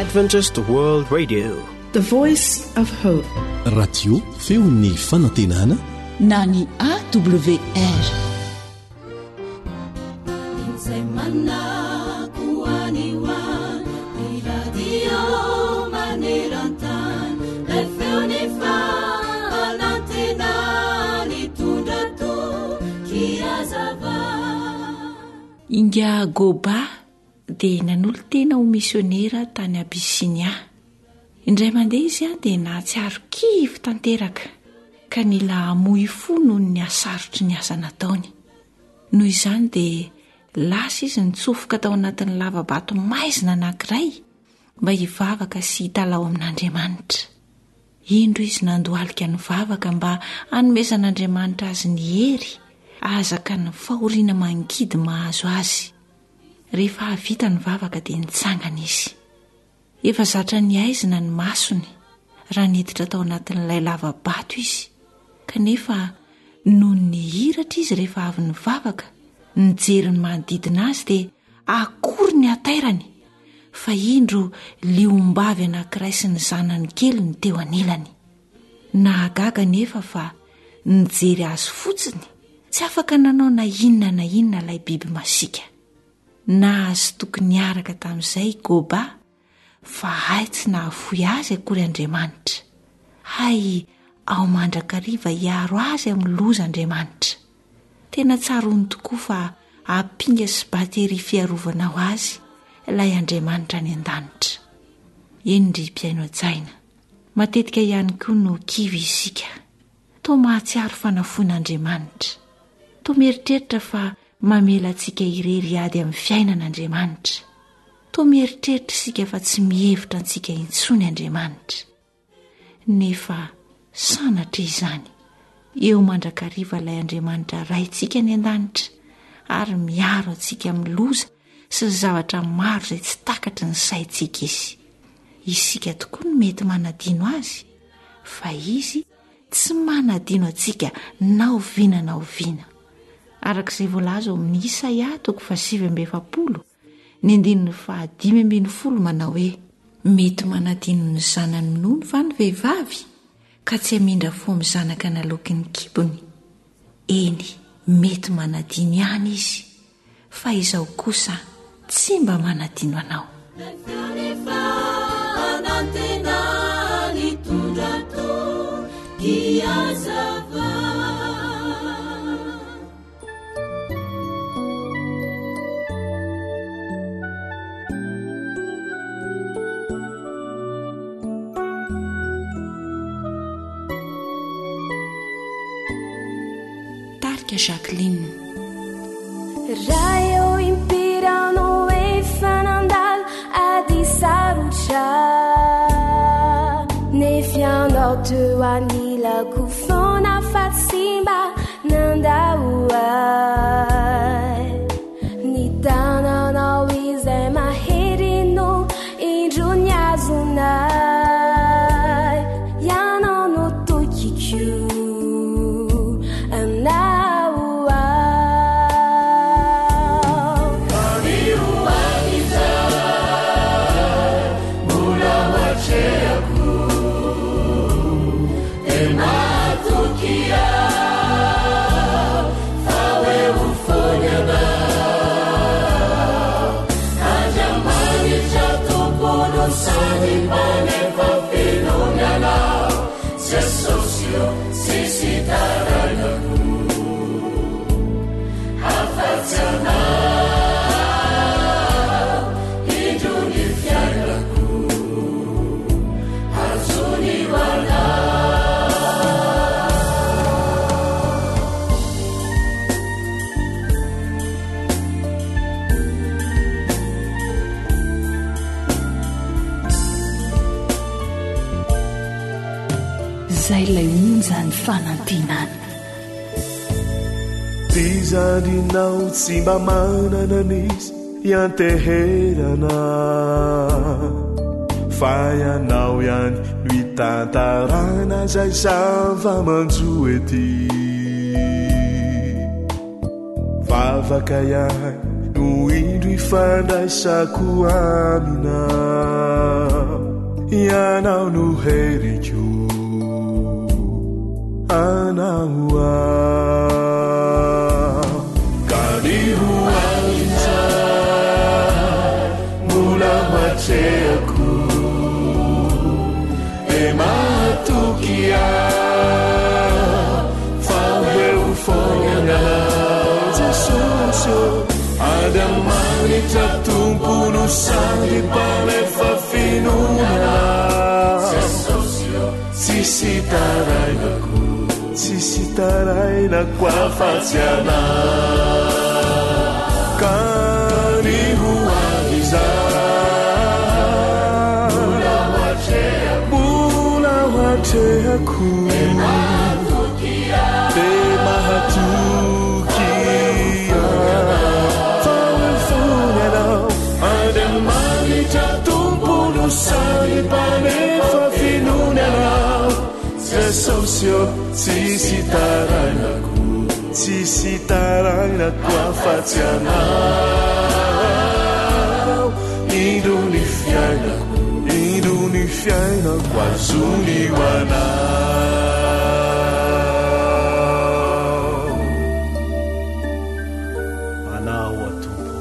Adventist World Radio. The Voice of Hope. Radio feon'ny fanantenana na ny AWR. Izay manako any ho any, ny radio maneran-tany, ilay feon'ny fanantenana nitondra toky hazava. Ingahy Goba dia nanolo-tena ho misionera tany Abyssinia. Indray mandeha izy dia nahatsiaro kivy tanteraka ka nila hamoy fo noho ny hasarotry ny asa nataony. Noho izany dia lasa izy nitsofoka tao anatin'ny lava-bato maizina anankiray mba hivavaka sy hitalaho amin'Andriamanitra. Indro izy nandohalika nivavaka mba hanomezan'Andriamanitra azy ny hery ahazakany ny fahoriana mangidy mahazo azy. Rehefa vita ny vavaka dia nitsangana izy. Efa zatra nihaizina ny masony raha niditra tao anatin'ilay lava-bato izy, kanefa nony nihiratra izy rehefa avy nivavaka, nijery ny manodidina azy dia akory ny hatairany fa indro liombavy anankiray sy ny zanany kely no teo anilany. Nahagaga anefa fa nijery azy fotsiny, tsy afaka nanao na inona na inona ilay biby masiaka. Nahazo toky niaraka tamin'izay i Goba fa hay tsy nahafoy azy akory Andriamanitra. Hay ao mandrakariva hiaro azy amin'ny loza Andriamanitra. Tena tsaroany tokoa fa ampinga sy bateria fiarovana ho azy ilay Andriamanitra any an-danitra. Eny ry mpihaino hajaina, matetika ihany koa no kivy isika. Toa mahatsiaro fanafoan'Andriamanitra. Toa mieritreritra fa mamela antsika irery hiady amin'ny fiainana Andriamanitra. Toa mieritreritra isika fa tsy mihevitra antsika intsony Andriamanitra. Nefa sanatria izany. Eo mandrakariva ilay Andriamanitra Raintsika any an-danitra ary miaro antsika amin'ny loza sy ny zavatra maro izay tsy takatry ny saintsika Izy. Isika tokoa no mety manadino Azy, fa Izy tsy manadino antsika na oviana na oviana. Araka izay voalaza ao amin'ny Isaia toko fahasivy amby 40, ny andininy faha-15 manao hoe, Mety manadino ny zanany minono va ny vehivavy, ka tsy hamindra fo amin'ny zanaka naloaky ny kibony? Eny, mety manadino ihany izy, fa izaho kosa tsy mba manadino anao. Tarika Jacqueline. Raha eo impiry anao efa nandalo ady sarotra Nefa ianao teo anilako foana fa tsy mba nandao ahy Ny tananao izay mahery no indro nihazona ahy Ianao no tokiko anao aho Izay ilay onjan'ny fanantenana. Ty zandrinao tsy mba manana an'izy ianteherana Fa ianao ihany no itantarana izay zava-manjo ety Vavaka ihany. No indro ifandraisako aminao Ianao no heriko Anao aho Ka ny ho avy izany Mbola ho atrehako Dia mahatoky aho Fa ho eo foana Ianao Jesosy ô Andriamanitra Tompo no sady mpanefa finoana Tsisy tarainako Tsisy tarainako afa-tsy Anao Ka ny ho avy izany Mbola ho atrehako Mbola ho atrehako Dia mahatoky aho Fa ho eo foana Ianao Andriamanitra Tompo no sady mpanefa finoana Ianao Jesosy ô tsisy tarainako Tsisy tarainako afa-tsy Anao Indro ny fiainako Indro ny fiainako azony ho Anao Anao aho Tompo.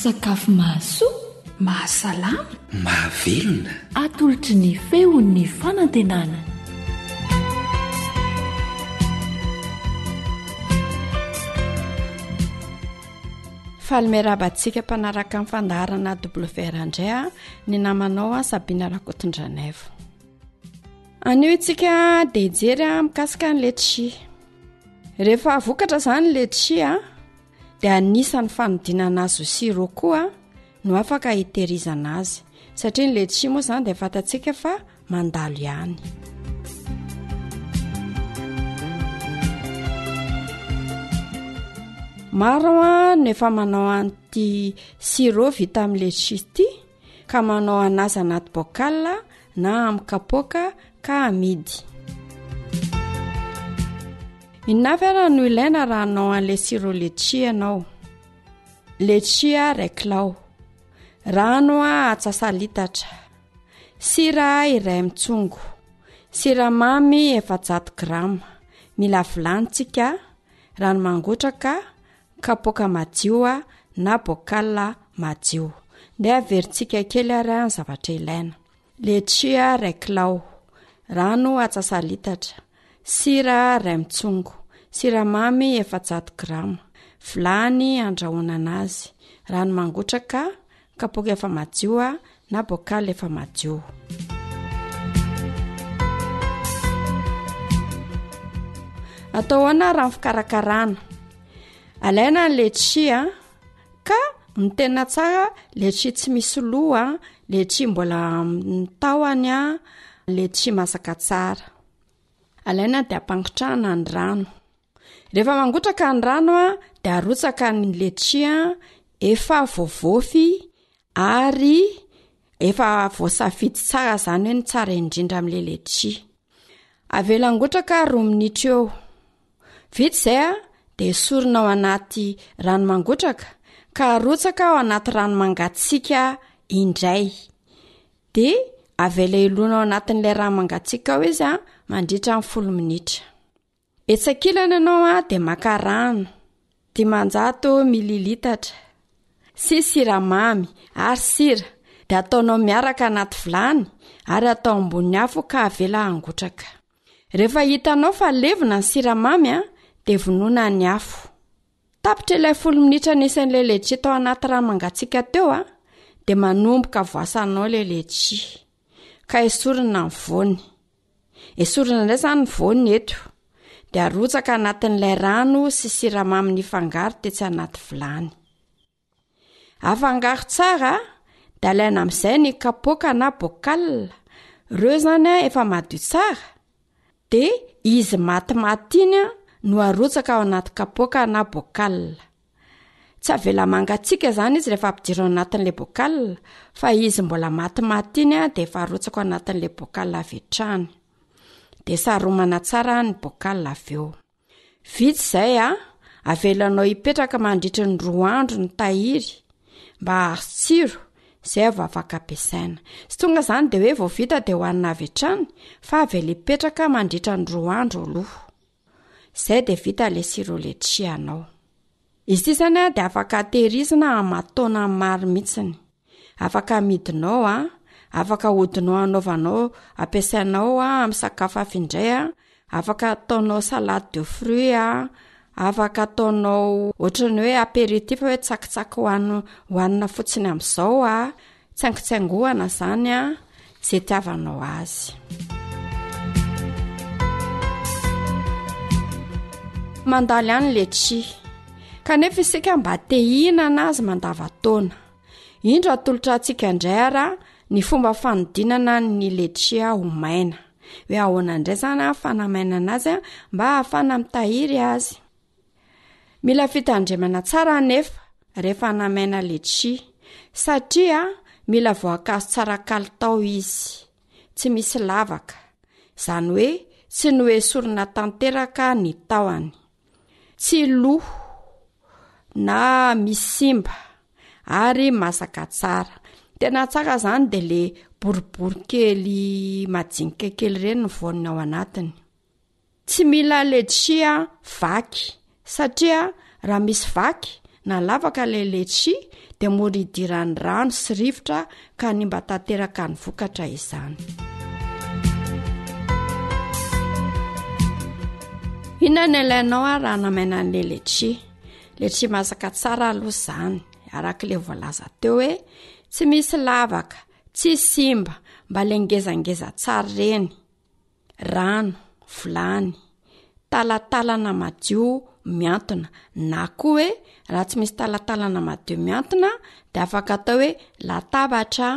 Sakafo mahasoa, mahasalama, mahavelona. Atolotry ny feon'ny fanantenana. Faly miarahaba antsika mpanaraka ny fandaharana WR indray a, ny namanao Sabina Rakotondranaivo. Anio isika dia hijery mikasika ny letchi. Rehefa vokatra izany ny letchi a, dia anisan'ny fanodinana azy ho sirop koa no afaka hitehirizana azy. Satria ny letchi moa izany dia fantatsika fa mandalo ihany. Maro no efa manao an'ity sirop vita amin'ny letchi ity ka manao anazy anaty bocal na amin'ny kapoaka ka amidy. Inona avy ara no ilaina raha hanao an'ilay sirop letchi ianao? Letchi iray kilao, rano atsasa-litatra, sira iray mitsongo, siramamy 400 grama, mila vilany tsika, rano mangotraka, kapoaka madio na bocal madio. Ndeha averintsika kely ary ny zavatra ilaina. Letchi iray kilao, rano atsasa-litatra, sira iray mitsongo, siramamy 400 grama, vilany andrahonana azy, rano mangotraka, kapoaka efa madio na bocal efa madio. Atao ahoana raha ny fikarakarana? Alaina ny letchi a, ka ny tena tsara letchi tsy misy loha, letchi mbola amin'ny tahony a, letchi masaka tsara. Alaina de ampangotrahana ny rano. Rehefa mangotraka ny rano a, de arotsaka ny letchi a efa voavofy ary efa voasafidy tsara zany hoe ny tsara indrindra am'le letchi. Avela hangotraka roa minitra eo. Vita izay a, de esorina ao anaty rano mangotraka ka arotsaka ao anaty rano mangatsiaka indray. De avela hilona ao anatin'ilay rano mangatsiaka ao izy a mandritra ny folo minitra. Etsy ankilany ianao a de maka rano 500 mililitatra sy siramamy ary sira de ataonao miaraka anaty vilany ary atao ambony afo ka avela hangotraka. Rehefa hitanao fa levona ny siramamy a de vonoina ny afo. Tapitra ilay folo minitra nisy an'ilay letchi tao anaty rano mangatsiaka teo a de manomboka voasanao ilay letchi ka esorina ny voany. Esorina indray izany ny voany eto, dia arotsaka anatin'ilay rano sy siramamy nifangaro tetsy anaty vilany. Afangaro tsara, dia alaina amin'izay ny kapoaka na bocal, ireo izany efa madio tsara, dia izy matimaty iny no arotsaka ao anaty kapoaka na bocal. Tsy avela mangatsiaka izany izy rehefa ampidiro ao anatin'ilay bocal fa izy mbola matimaty iny dia efa arotsaka ao anatin'ilay bocal avy hatrany. Dia saromana tsara ny bocal avy eo. Vita izay a, avelanao hipetraka mandritry ny roa andro ny tahiry mba hahazo tsiro, izay vao afaka ampiasaina. Tsy tonga izany dia hoe vao vita dia hohanina avy hatrany fa avela hipetraka mandritra ny roa andro aloha. Izay dia vita ilay sirop letchi anao. Izy ity izany a dia afaka tehirizina aman-taona maro mihitsiny. Afaka amidinao a, afaka ahodinao anaovanao, ampiasainao a amin'ny sakafo hafa indray a, afaka ataonao salade de fruits a, afaka ataonao ohatran'ny hoe apéritif hoe tsakitsaky hohanin- hohanina fotsiny amin'izao a, tsaingotsaingohana zany a, zay itiavanao azy. Mandalo ihany letchi, kanefa isika mba te hihinana azy mandavantaona. Indro atolotra antsika indray ara ny fomba fanodinana ny letchi ho maina. Hoe ahoana indray izany a fanamainana azy a mba hahafahana mitahiry azy. Mila fitandremana tsara anefa rehefa hanamaina letchi satria mila voankazo tsara kalitao izy, tsy misy lavaka, izany hoe tsy noesorina tanteraka ny tahony. Tsy lo na misy simba ary masaka tsara. Tena tsara zany de le boribory kely majinika kely ireny ny voaniny ao anatiny. Tsy mila letchia vaky satria raha misy vaky na lavaka ilay letchia de mora idiran'ny rano sy rivotra ka hanimba tanteraka ny vokatra izany. Inona no ilainao ary raha hanamaina an'ilay letchia? Letchia masaka tsara aloha izany, araka ilay voalaza teo hoe tsy misy lavaka, tsy simba, mba le ngezangeza tsara ireny. rano, vilany, talatalana madio miantona na koa hoe raha tsy misy talatalana madio miantona de afaka atao hoe latabatra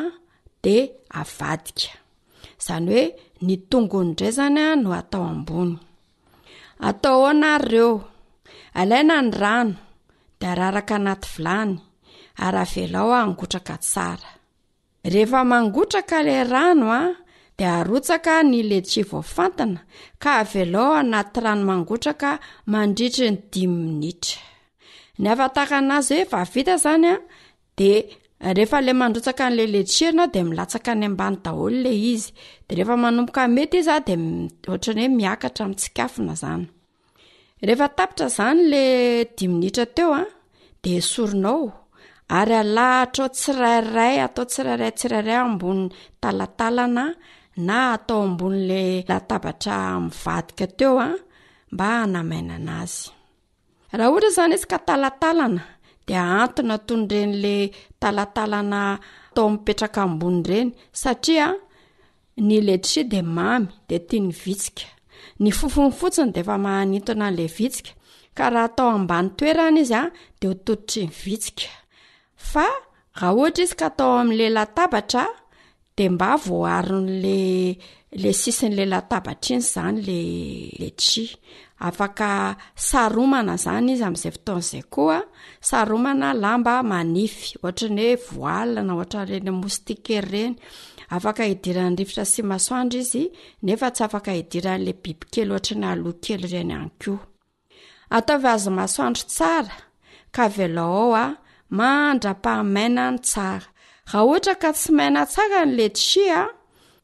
de avadika, zany hoe ny tongony ndray zany a no atao ambony. Atao ahoana ary reo? Alaina ny rano de araraka anaty vilany ary avelao hangotraka tsara. Rehefa mangotraka ilay rano a, de arotsaka ny letchi voafantina ka avelao anaty rano mangotraka mandritry ny dimy minitra. Ny ahafantarana azy hoe efa vita zany a, de rehefa le mandrotsaka an'le letchi ianao de milatsaka any ambany daholo le izy, de rehefa manomboka mety izy a de ohatran'ny hoe miakatra mitsikafona zany. Rehefa tapitra zany le dimy minitra teo a, de esorinao ary alahatrao tsirairay, atao tsirairay tsirairay ambony talatalana na atao ambon'le latabatra mivadika teo a mba hanamainana azy. Raha ohatra zany izy ka talatalana de ahantona toy ireny le talatalana atao mipetraka ambony ireny satria Ny letchi dia mamy dia tian'ny vitsika. Ny fofony fotsiny dia efa mahanintona an'ilay vitsika, ka raha atao ambany toerana izy a, de ho tototry ny vitsika. Fa raha ohatra izy ka atao amin'le latabatra de mba voaaron'le le sisin'le latabatra iny zany le letchi. Afaka saromana zany izy am'izay fotoana izay koa, saromana lamba manify ohatran'ny hoe voile na ohatran'ireny moustiquaire ireny. Afaka idiran'ny rivotra sy masoandro izy nefa tsy afaka idiran'le bibikely ohatran'ny aloha kely ireny ihany koa. Ataovy azo masoandro tsara ka avelao ao a mandra-pahamainany tsara. Raha ohatra ka tsy maina tsara ny letchi a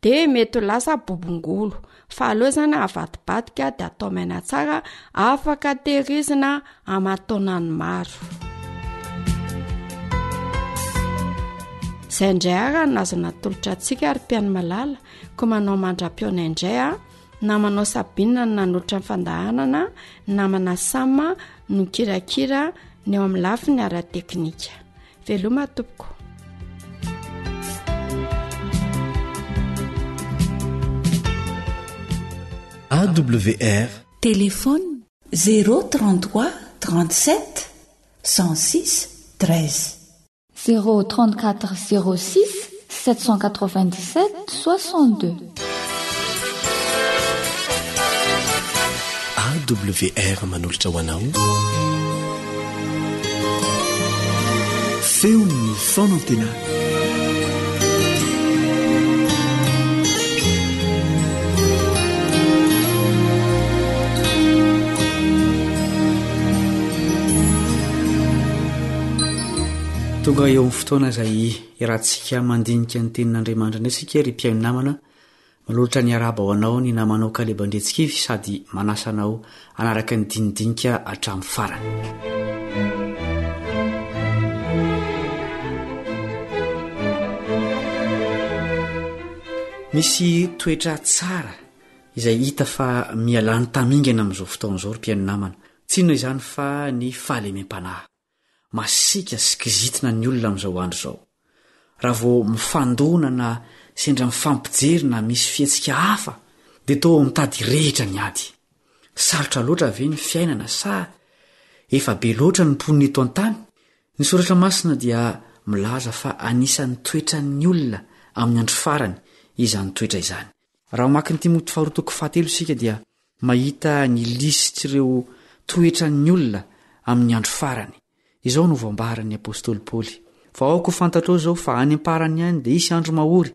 de mety ho lasa bobongolo fa aleo zany avadibadika de atao maina tsara afaka tehirizina aman-taonany maro. Izay indray ara no azo natolotra antsika ry mpihaino malala koa manao mandra-pihaona indray a namanao Sabine no nanolotra ny fandaharana, namana Sam no nikirakira ny eo amin'ny lafiny ara-teknika. Veloma tompoko. AWR. Téléphone 0 33 37 106 13. 0 34 06 797 62. AWR manolotra ho anao. Feon'ny fanantenana. Tonga eo amin'ny fotoana izay iarahantsika mandinika ny tenin'Andriamanitra indray isika ry mpihaino namana. Manolotra ny arahaba ho anao ny namanao Kaleba Andriantsikivy sady manasa anao hanaraka ny dinidinika hatramin'ny farany. Misy toetra tsara izay hita fa mihalany tamingana amin'izao fotoana izao ry mpihaino namana. Tsy inona izany fa ny fahalemem-panahy. Masiaka sy kizitina ny olona amin'izao andro izao. Raha vao mifandona na sendra mifampijery na misy fihetsika hafa dia toa mitady hirehitra ny ady. Sarotra loatra ve ny fiainana sa efa be loatra ny mponina eto an-tany? Ny soratra masina dia milaza fa anisan'ny toetran'ny olona amin'ny andro farany izany toetra izany. Raha mamaky ny Timoty faharoa toko fahatelo isika dia mahita ny lisitr'ireo toetran'ny olona amin'ny andro farany. Izao no voambaran'ny apostoly Paoly, Fa aoka ho fantatrao izao fa any am-parany any dia hisy andro mahory,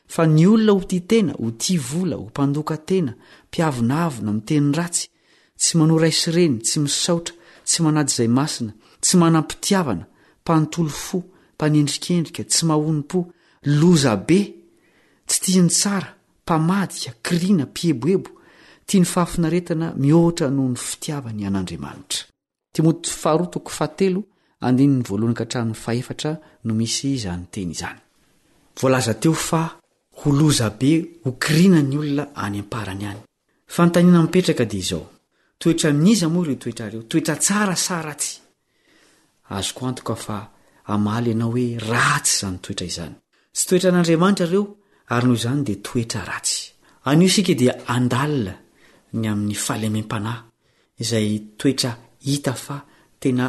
fa ny olona ho tia tena, ho tia vola, ho mpandoka tena, mpiavonavona, miteny ratsy, tsy manoa ray sy reny, tsy misaotra, tsy manaja izay masina, tsy manam-pitiavana, mpanontolo fo, mpanendrikendrika, tsy mahonom-po, lozabe, Tsy tia ny tsara, mpamadika, kiriana, mpieboebo, tia ny fahafinaretana mihoatra noho ny fitiavany an'Andriamanitra. Timoty faharoa toko fahatelo andininy voalohany ka hatramin'ny fahefatra no misy izany teny izany. Voalaza teo fa ho loza be ho kiriana ny olona any am-parany any. Fanontaniana mipetraka dia izao, toetran'iza moa ireo toetra ireo? Toetra tsara sa ratsy? Azoko antoka fa hamaly ianao hoe ratsy izany toetra izany. Tsy toetran'Andriamanitra ireo ary noho izany dia toetra ratsy. Anio isika dia handalina ny amin'ny fahalemem-panahy izay toetra hita fa tena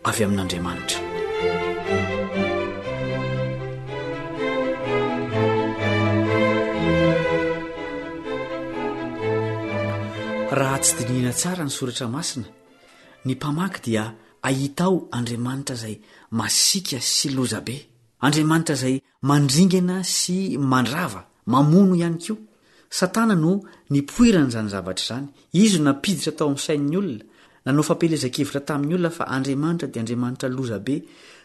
avy amin'Andriamanitra. Raha tsy dinihina tsara ny soratra masina, ny mpamaky dia hahita ao Andriamanitra izay masiaka sy lozabe, Andriamanitra izay Mandringana sy mandrava, mamono ihany koa. Satana no nipoiran'izany zavatra izany. Izy no nampiditra tao amin'ny sain'ny olona, nanao fampielezan-kevitra tamin'ny olona fa Andriamanitra dia Andriamanitra loza be,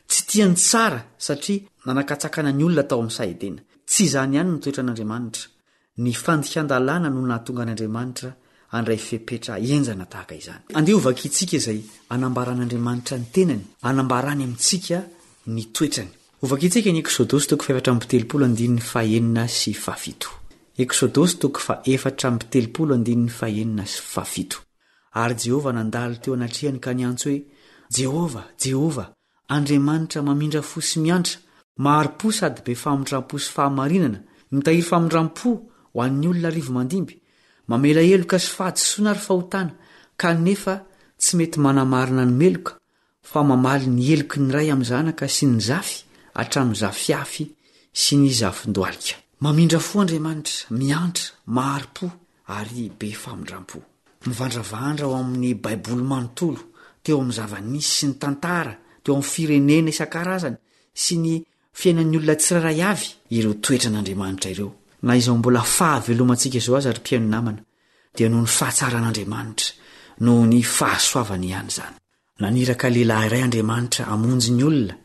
tsy tia ny tsara satria nanakatsakana ny olona tao amin'ny saha Edena. Tsy izany ihany no toetran'Andriamanitra. Ny fandikan-dalàna no nahatonga an'Andriamanitra handray fepetra henjana tahaka izany. Andeha hovakintsika izay anambaran'Andriamanitra ny tenany, anambarany amintsika ny toetrany. Hovakintsika ny Eksodosy toko faha-34 andininy fahenina sy fahafito. Eksodosy toko faha-34 andininy fahenina sy fahafito. Ary Jehovah nandalo teo anatrehany ka niantso hoe, Jehovah, Jehovah, Andriamanitra mamindra fo sy miantra, mahari-po sady be famindram-po sy fahamarinana, mitahiry famindram-po ho an'ny olona arivomandimby, mamela heloka sy fahadisoana ary fahotana, kanefa tsy mety manamarina ny meloka, fa mamaly ny heloky ny ray amin'ny zanaka sy ny zafy hatramin'ny zafiafy sy ny zafindohalika. Mamindra fo Andriamanitra, miantra, mahari-po ary be famindram-po. Mivandravandra ao amin'ny Baiboly manontolo, teo amin'ny zava-nisy sy ny tantara, teo amin'ny firenena isan-karazany sy ny fiainan'ny olona tsirairay avy ireo toetran'Andriamanitra ireo. Na izao mbola fahavelomantsika izao aza ry mpihaino namana, dia noho ny fahatsaran'Andriamanitra, noho ny fahasoavany ihany izany. Naniraka lehilahy iray Andriamanitra hamonjy ny olona,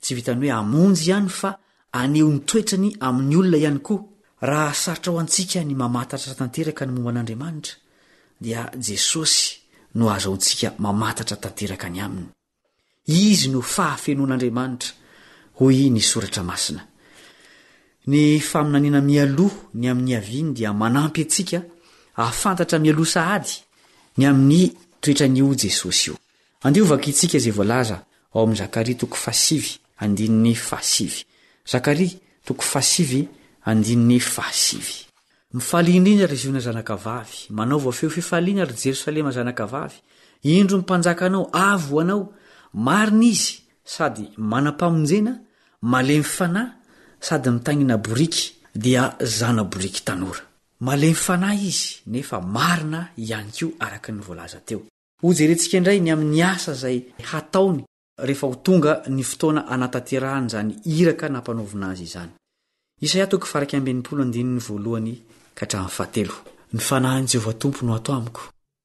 tsy vitan'ny hoe hamonjy ihany fa haneho ny toetrany amin'ny olona ihany koa. Raha sarotra ho antsika ny mamantatra tanteraka ny momba an'Andriamanitra, dia Jesosy no ahazahoantsika mamantatra tanteraka ny aminy. Izy no fahafenoan'Andriamanitra, hoy ny Soratra Masina. Ny faminaniana mialoha ny amin'ny niaviany dia manampy antsika hahafantatra mialoha sahady ny amin'ny toetran'io Jesosy io. Andeha hovakintsika izay voalaza ao amin'ny Zakaria toko fahasivy andininy fahasivy. Zakaria toko fahasivy andininy fahasivy. Mifalia indrindra, ry Ziona zanakavavy, manaova feo fifaliana, ry Jerosalema zanakavavy, indro ny mpanjakanao avy ho anao, marina izy sady manam-pamonjena, malemy fanahy sady mitaingina boriky, dia zana-boriky tanora. Malemy fanahy izy nefa marina ihany koa araka ny voalaza teo. Hojerentsika indray ny amin'ny asa izay hataony rehefa ho tonga ny fotoana hanatanterahany izany iraka nampanaovina azy izany. Isaia toko faha-61 andininy voalohany ka hatramin'ny fahatelo. Ny Fanahin'i Jehovah Tompo no ato amiko,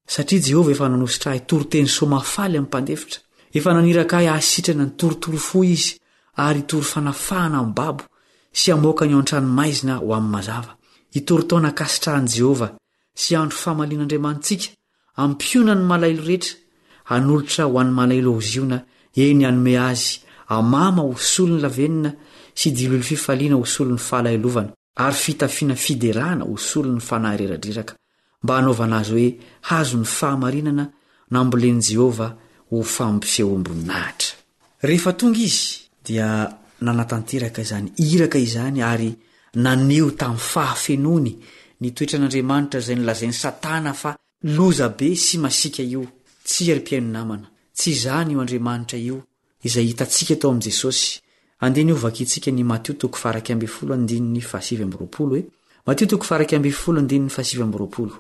satria Jehovah efa nanositra ahy hitory teny soa mahafaly amin'ny mpandefitra. Efa naniraka ahy hahasitrana ny torotoro fo Izy, ary hitory fanafahana amin'ny babo, sy hamoaka ny ao an-tranomaizina ho amin'ny mazava. Hitory taona ankasitrahan'i Jehovah sy andro famalian'Andriamanitsika, Hampiona ny malahelo rehetra, hanolotra ho an'ny malahelo ao Ziona, eny, hanome azy amama ho solon'ny lavenona sy diloilo fifaliana ho solon'ny fahalahelovana, ary fitafiana fiderana ho solon'ny fanahy reradreraka, mba hanaovana azy hoe hazon'ny fahamarinana nambolen'i Jehovah ho fampisehoam-boninahitra. Rehefa tonga izy, dia nanatanteraka izany iraka izany ary naneho tamin'ny fahafenoany ny toetran'Andriamanitra izay nolazain'i Satana fa loza be sy masiaka io. Tsia ry mpihaino namana, tsy izany io Andriamanitra io izay hitantsika tao amin'i Jesosy. Andeha anie hovakintsika ny Matio toko faha-11 andininy faha-29 e. Matio toko faha-11 andininy faha-29.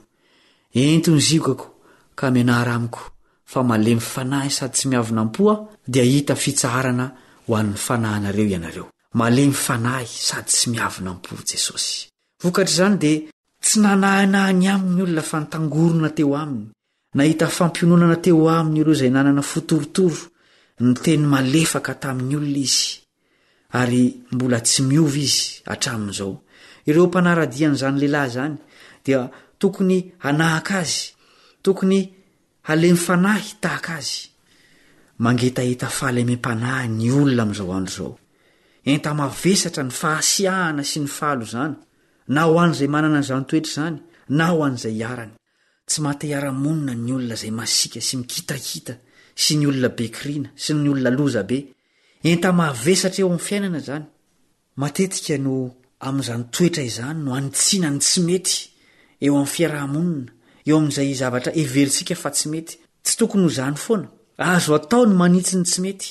Ento ny ziogako ka mianara amiko, fa malemy fanahy sady tsy miavona am-po aho, dia hahita fitsaharana ho an'ny fanahinareo ianareo. Malemy fanahy sady tsy miavona am-po Jesosy. Vokatr'izany dia tsy nanahinahy ny aminy ny olona fa nitangorona teo aminy. Nahita fampiononana teo aminy ireo izay nanana fo torotoro, niteny malefaka tamin'ny olona izy. Ary mbola tsy miova izy hatramin'izao. Ireo mpanara-dia an'izany lehilahy izany dia tokony hanahaka azy, tokony Halemy fanahy tahaka azy. Mangetaheta fahalemem-panahy ny olona amin'izao andro izao. Enta-mavesatra ny fahasiahana sy ny fahalozana, na ho an'izay manana izany toetra izany, na ho an'izay iharany. Tsy maha-te-hiara-monina ny olona izay masiaka sy mikitakita sy ny olona be kiriana sy ny olona loza be. Enta-mavesatra eo amin'ny fiainana izany. Matetika no amin'izany toetra izany no anitsiana ny tsy mety eo amin'ny fiaraha-monina, eo amin'izay zavatra heverintsika fa tsy mety. Tsy tokony ho izany foana. Azo atao ny manitsy ny tsy mety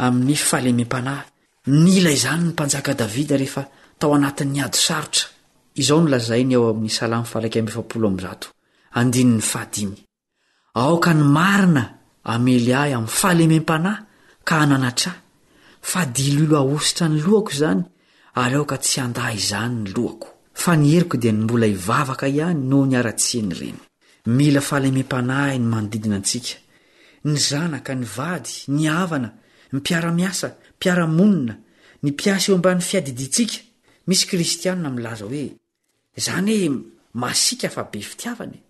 amin'ny fahalemem-panahy. Nila izany ny mpanjaka Davida rehefa tao anatin'ny ady sarotra. Izao no lazainy ao amin'ny Salamo faha-141, andininy fahadimy. Aoka ny marina hamely ahy amin'ny fahalemem-panahy ka hananatra ahy, fa diloilo hahosotra ny lohako izany, ary aoka tsy handà izany ny lohako. Fa ny heriko dia ny mbola hivavaka ihany noho ny haratsian'ireny. Mila fahalemem-panahy ny manodidina antsika. Ny zanaka, ny vady, ny havana, ny mpiara-miasa, mpiara-monina, ny mpiasa eo ambany fiadidiantsika. Misy kristiana milaza hoe, Izany hoe masiaka fa be fitiavana e!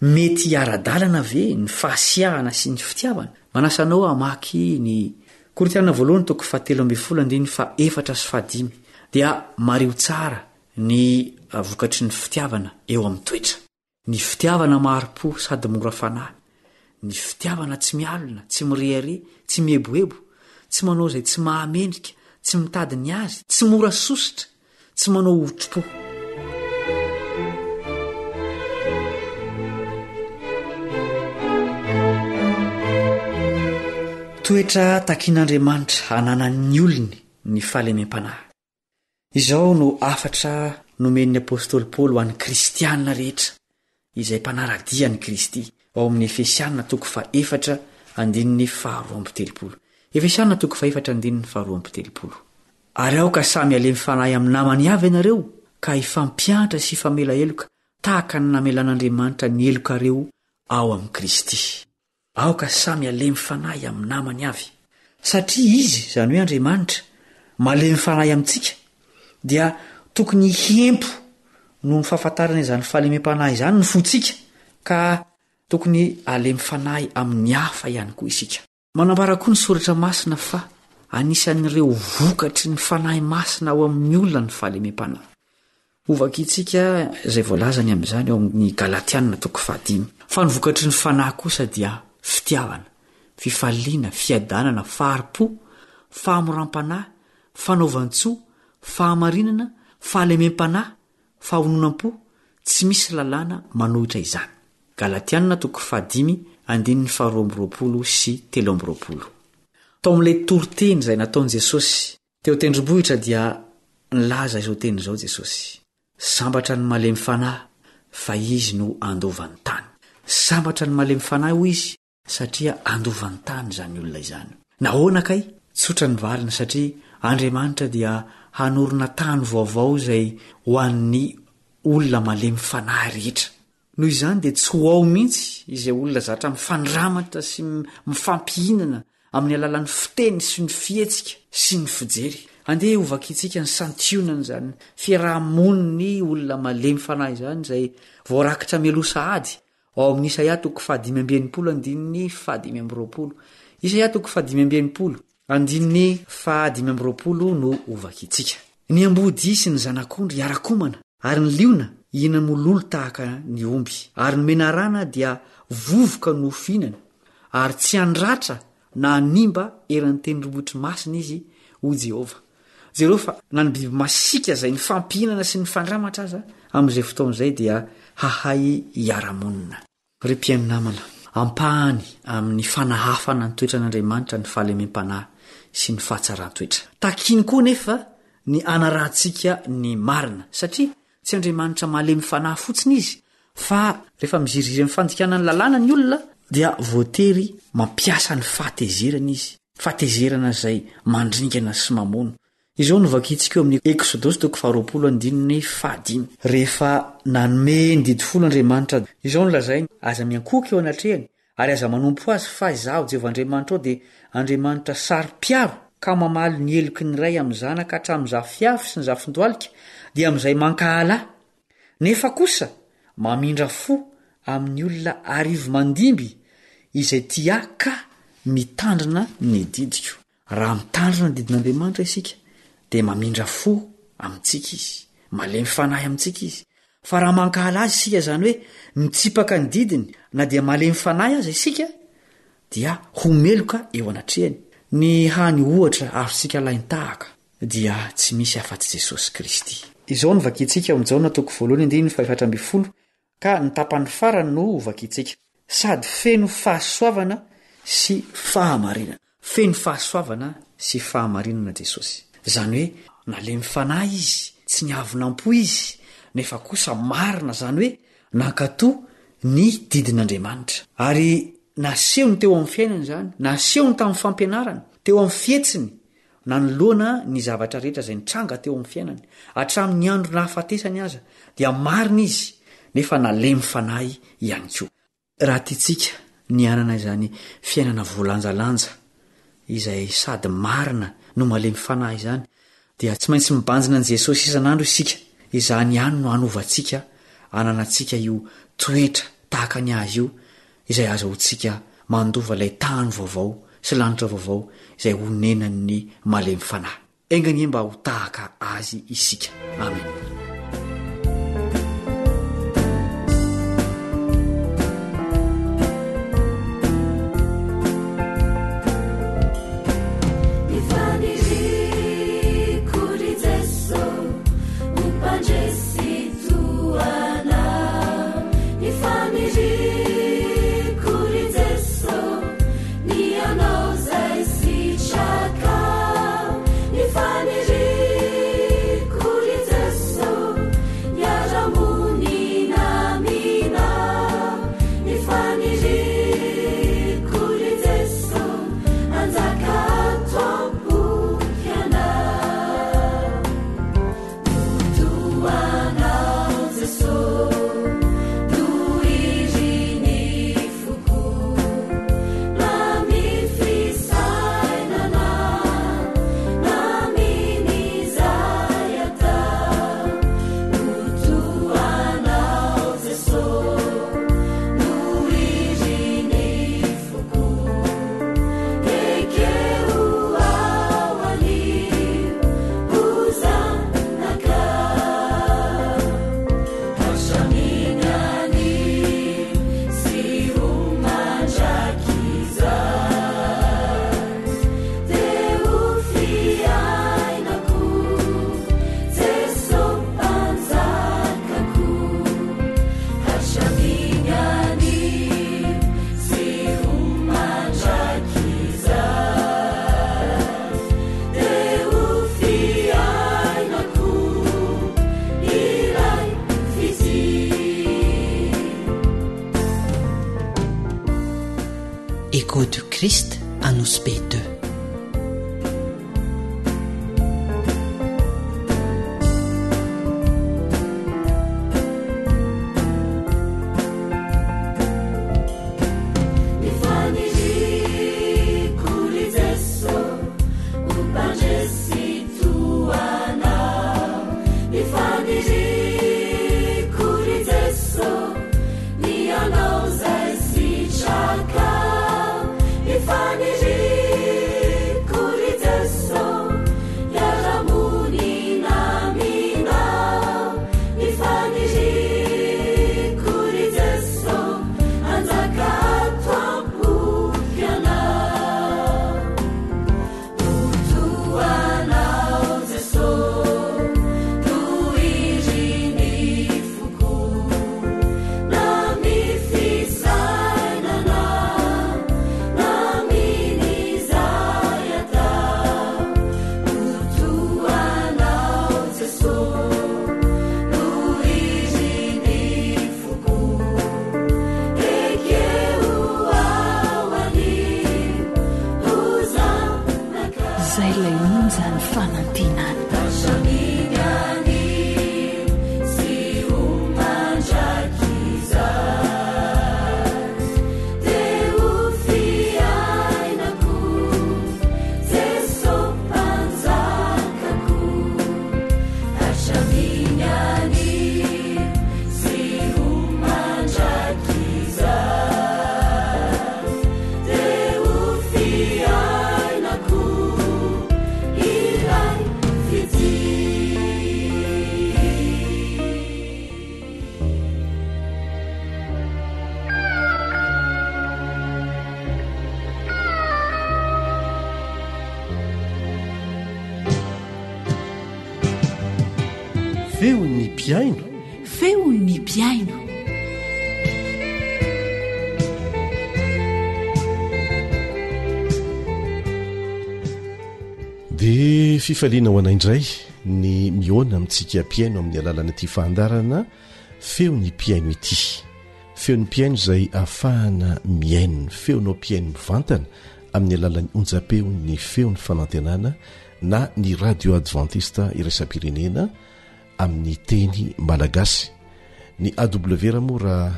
Mety hiara-dalana ve ny fahasiahana sy ny fitiavana? Manasa anao hamaky ny Korintiana voalohany toko fahatelo ambin'ny folo andininy fahaefatra sy fahadimy dia mariho tsara ny vokatry ny fitiavana eo amin'ny toetra. Ny fitiavana mahari-po sady mora fanahy. Ny fitiavana tsy mialona, tsy mirehareha, tsy mieboebo, tsy manao izay tsy mahamendrika, tsy mitady ny azy, tsy mora sosotra, tsy manao otri-po. Toetra takin'Andriamanitra hananan'ny olony ny fahalemem-panahy. Izao no hafatra nomen'ny apostoly Paoly ho an'ny kristiana rehetra izay mpanara-dia an'i Kristy, ao amin'ny Efesiana toko fahefatra andininy faharoa amby telopolo. Efesiana toko fahefatra andininy faharoa amby telopolo. Ary aoka samy halemy fanahy amin'ny namany avy ianareo, ka hifampiantra sy hifamela heloka, tahaka ny namelan'Andriamanitra ny helokareo ao amin'i Kristy. Aoka samy halemy fanahy amin'ny namany avy. Satria Izy, izany hoe Andriamanitra, malemy fanahy amintsika, dia tokony hihempo noho ny fahafantarana izany fahalemem-panahy izany ny fontsika, ka tokony halemy fanahy amin'ny hafa ihany koa isika. Manambara koa ny Soratra Masina fa anisan'ireo vokatry ny fanahy masina ao amin'ny olona ny fahalemem-panahy. Hovakintsika izay voalazany amin'izany ao amin'ny Galatiana toko fahadimy. Fa ny vokatry ny Fanahy kosa dia fitiavana, fifaliana, fiadanana, fahari-po, fahamoram-panahy, fanaovan-tsoa, fahamarinana, fahalemem-panahy, fahononam-po, tsy misy lalàna manohitra izany. Galatiana toko fahadimy andininy faharoa amby roapolo sy 23. Tao amin'ilay toriteny izay nataon'i Jesosy Teo an-tendrombohitra dia nilaza izao teny izao Jesosy, Sambatra ny malemy fanahy, fa izy no handova ny tany. Sambatra ny malemy fanahy, hoy Izy, satria handova ny tany izany olona izany. Nahoana kay? Tsotra ny valiny, satria Andriamanitra dia hanorina tany vaovao izay ho an'ny olona malemy fanahy rehetra. Noho izany dia tsy ho ao mihitsy izay olona zatra mifandramatra sy mifampihinana amin'ny alalan'ny fiteny sy ny fihetsika sy ny fijery. Andeha hovakintsika ny santionan'izany fiaraha-monin'ny olona malemy fanahy izany izay voarakitra mialoha sahady ao amin'ny Isaia toko fahadimy amby enimpolo andininy fahadimy amby roapolo. Isaia toko fahadimy amby enimpolo andininy fahadimy amby roapolo no hovakintsika. Ny amboadia sy ny zanak'ondry hiara-komana, ary ny liona hihina-mololo tahaka ny omby, ary ny menarana dia vovoka no ho fihinany, ary tsy handratra na hanimba eran'ny tendrombohitry masina izy, hoy Jehovah. Jereo fa na ny biby masiaka izay nifampihinana sy nifandramatra aza amin'izay fotoana izay dia hahay hiara-monina. Ry mpihaino namana, ampahany amin'ny fanahafana ny toetran'Andriamanitra ny fahalemem-panahy sy ny fahatsaran-toetra. Takiny koa anefa ny hanarahantsika ny marina, satria tsy Andriamanitra malemy fanahy fotsiny izy, fa rehefa miziriziry amin'ny fandikana ny lalàna ny olona dia voatery mampiasa ny fahatezerana izy, fahatezerana izay mandringana sy mamono. Izao no vakintsika eo amin'ny Eksodosy toko faharoapolo andininy fahadimy. Rehefa nanome ny didy folo Andriamanitra, izao no lazainy, Aza miankohoka eo anatrehany, ary aza manompo azy, fa Izaho, Jehovah Andriamanitrao, dia Andriamanitra saro-piaro, ka mamaly ny heloky ny ray amin'ny zanaka hatramin'ny zafiafy sy ny zafindohalika, dia amin'izay mankahala Ahy. Nefa kosa mamindra fo amin'ny olona arivo mandimby izay tia Ahy ka mitandrina ny didiko. Raha mitandrina ny didin'Andriamanitra isika, dia mamindra fo amintsika Izy, malemy fanahy amintsika Izy. Fa raha mankahala Azy isika, izany hoe mitsipaka ny didiny, na dia malemy fanahy aza isika, dia ho meloka eo anatrehany. Ny hany ohatra azontsika alain-tahaka dia tsy misy afa-tsy Jesosy Kristy. Izao no vakintsika ao amin'ny Jaona toko voalohany andininy fahefatra ambin'ny folo Ka ny tapany farany no hovakintsika. Sady feno fahasoavana sy fahamarinana. Feno fahasoavana sy fahamarinana Jesosy. Izany hoe nalemy fanahy Izy, tsy niavona am-po Izy, nefa kosa marina, izany hoe nankatò ny didin'Andriamanitra. Ary nasehony teo amin'ny fiainany izany, nasehony tamin'ny fampianarany, teo amin'ny fihetsiny, Nanoloana ny zavatra rehetra izay nitranga teo amin'ny fiainany, hatramin'ny andro nahafatesany aza, dia marina izy, nefa nalemy fanahy ihany koa. Raha tiantsika ny hanana izany fiainana voalanjalanja, izay sady marina no malemy fanahy izany, dia tsy maintsy mibanjina an'i Jesosy isan'andro isika. Izany ihany no hanovantsika hananantsika io toetra tahaka ny Azy io, izay azahoantsika mandova ilay tany vaovao sy lanitra vaovao izay honenan'ny malemy fanahy. Enga anie mba ho tahaka Azy isika. Amena. Echo du Christ Anosibe 2. Feon'ny mpihaino. Feon'ny mpihaino. Dia fifaliana ho anay indray ny mihaona amintsika mpihaino amin'ny alalan'ity fahandarana Feon'ny mpihaino ity. Feon'ny mpihaino izay ahafahana mihaino ny feonao mpihaino mivantana amin'ny alalan'ny onjam-peon'ny Feon'ny Fanantenana na ny Radio Adventiste Iraisam-pirenena amin'ny teny malagasy. Ny AWR moa raha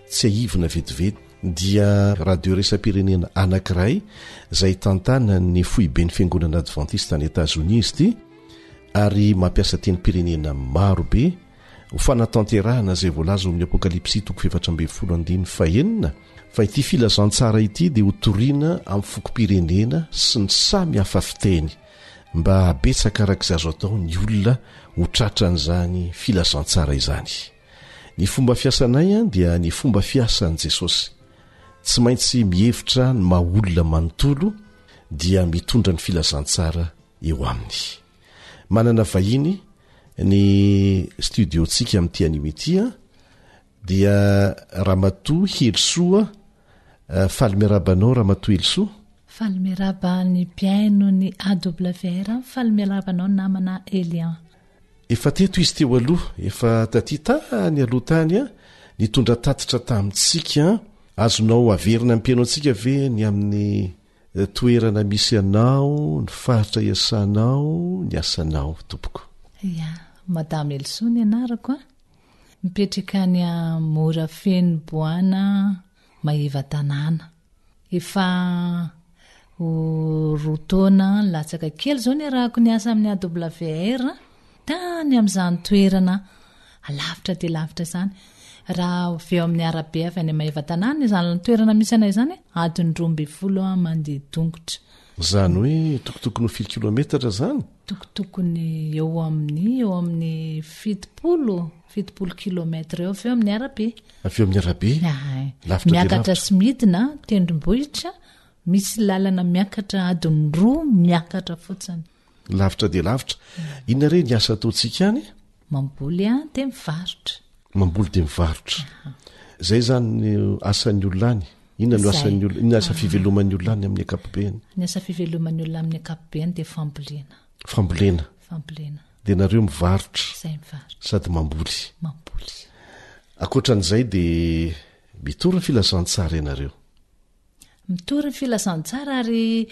tsiahivina vetivety dia radio iraisam-pirenena anankiray izay tantanan'ny foiben'ny Fiangonana Adventiste any Etazonia izy ity ary mampiasa tenim-pirenena maro be Ho fanatanterahana izay voalaza ao amin'ny Apokalypsy toko 14 andininy fahenina fa ity filazantsara ity dia hotorina amin'ny fokom-pirenena sy ny samy hafa fiteny mba habetsaka araka izay azo atao ny olona ho tratran'izany filazantsara izany. Ny fomba fiasanay dia ny fomba fiasan'i Jesosy. Tsy maintsy mihevitra ny maha olona manontolo dia mitondra ny filazantsara eo aminy. Manana vahiny ny studio-ntsika amin'ity anio ity dia Ramatoa Helisoa. Eh, faly miarahaba anao Ramatoa Helisoa. Faly miarahaba ny mpihaino ny AWR, faly miarahaba anao namana Elian. Efa teto izy teo aloha, efa taty tany aloha tany nitondra tatitra tamintsika. Azonao averina amin'ny mpihaino antsika ve ny amin'ny Toerana misy anao, ny faritra iasanao, ny asanao tompoko. Ya, Madame Elisoa ny anarako a. Mipetraka any Morafeno Boana Maevatanàna. Efa ho roa taona latsaka kely izao niarahako niasa amin'ny AWR tany amin'izany toerana Lavitra dia lavitra izany. Raha avy eo amin'ny arabe avy any Maevatanàna izany toerana misy anay izany, adiny 12 aho mandeha tongotra. Izany hoe tokotokony ho firy kilometatra izany? Tokotokony eo amin'ny eo amin'ny 70, 70 kilomètre eo avy eo amin'ny arabe. Avy eo amin'ny arabe? Ay. Lavitra dia Miakatra lavitra. sy midina tendrombohitra, misy lalana miakatra adiny roa miakatra fotsiny. Lavitra dia lavitra. Inona re ny asa ataontsika any? Mamboly an, dia mivarotra. Mamboly dia mivarotra. Izay izany ny asan'ny olona any. Inona no asan'ny olona, inona asa fiveloman'ny olona any amin'ny ankapobeny? Ny asa fiveloman'ny olona amin'ny ankapobeny dia fambolena. Fambolena. Fambolena. Dia nareo mivarotra. Izay mivarotra. Sady mamboly. Mamboly. Ankoatran'izay dia mitory ny filazantsara ianareo. Mitory ny filazantsara ary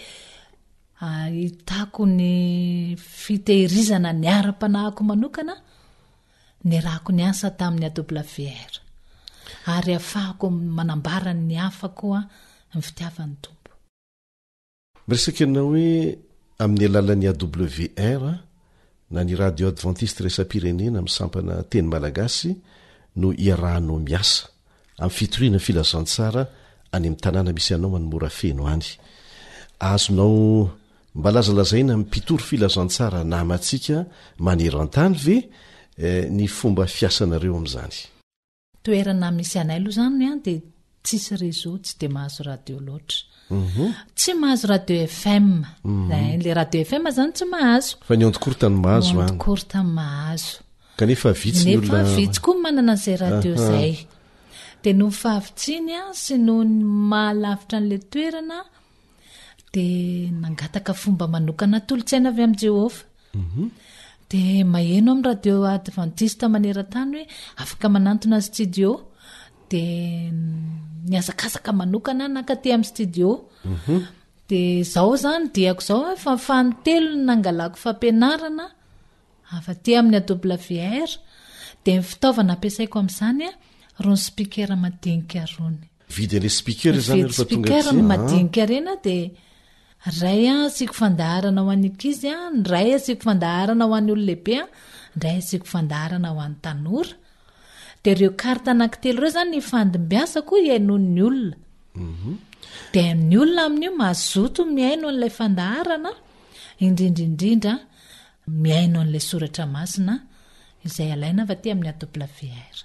ahitako ny fitehirizana ny ara-panahiko manokana niarahako niasa tamin'ny AWR ary ahafahako manambara ny hafa koa ny fitiavan'ny Tompo. Miresaka ianao hoe amin'ny alalan'ny AWR na ny Radio Adventiste Iraisam-pirenena amin'ny sampana teny malagasy no iarahanao miasa amin'ny fitoriana ny filazantsara any amin'ny tanàna misy anao any Morafeno any. Azonao mba lazalazaina amin'ny mpitory filazantsara namantsika maneran-tany ve ny fomba fiasanareo amin'izany? Toerana misy anay aloha izany an dia tsisy réseau, tsy dia mahazo radio loatra. Mhm. Tsy mahazo radio FM. Mhm. Eh, le radio FM zany tsy mahazo. Fa ny onde courte no mahazo Ny any. onde courte no mahazo. Kanefa vitsy ny Nefa olona vitsy koa ny manana an'izay radio Aha. izay. Dia noho ny fahavitsiany an, sy noho ny maha lavitra an'ilay toerana dia nangataka fomba manokana tolo-tsaina avy amin'i Jehovah. Mhm. Dia maheno amin'ny radio adventiste maneran-tany hoe afaka manantona ny studio. Dia nihazakazaka manokana aho nankaty amin'ny studio. Mhm. Dia izao izany diako izao efa fanintelony nangalako fampianarana avy aty amin'ny AWR. Dia ny fitaovana ampiasaiko amin'izany irony speaker madinika irony. Vidy an'ilay speaker izany Mividy rehefa tonga speaker aty. madinika ireny aho dia Ray a, asiako fandaharana ho an'ny ankizy a, ny ray asiako fandaharana ho an'ny olon-lehibe a, ny ray asiako fandaharana ho an'ny tanora. Dia ireo carte anankitelo ireo izany ifandimbiasako hihainoan'ny olona. Mhm. Dia ny olona amin'io mazoto mihaino an'ilay fandaharana, indrindra indrindra mihaino an'ilay soratra masina izay alaina avy aty amin'ny AWR.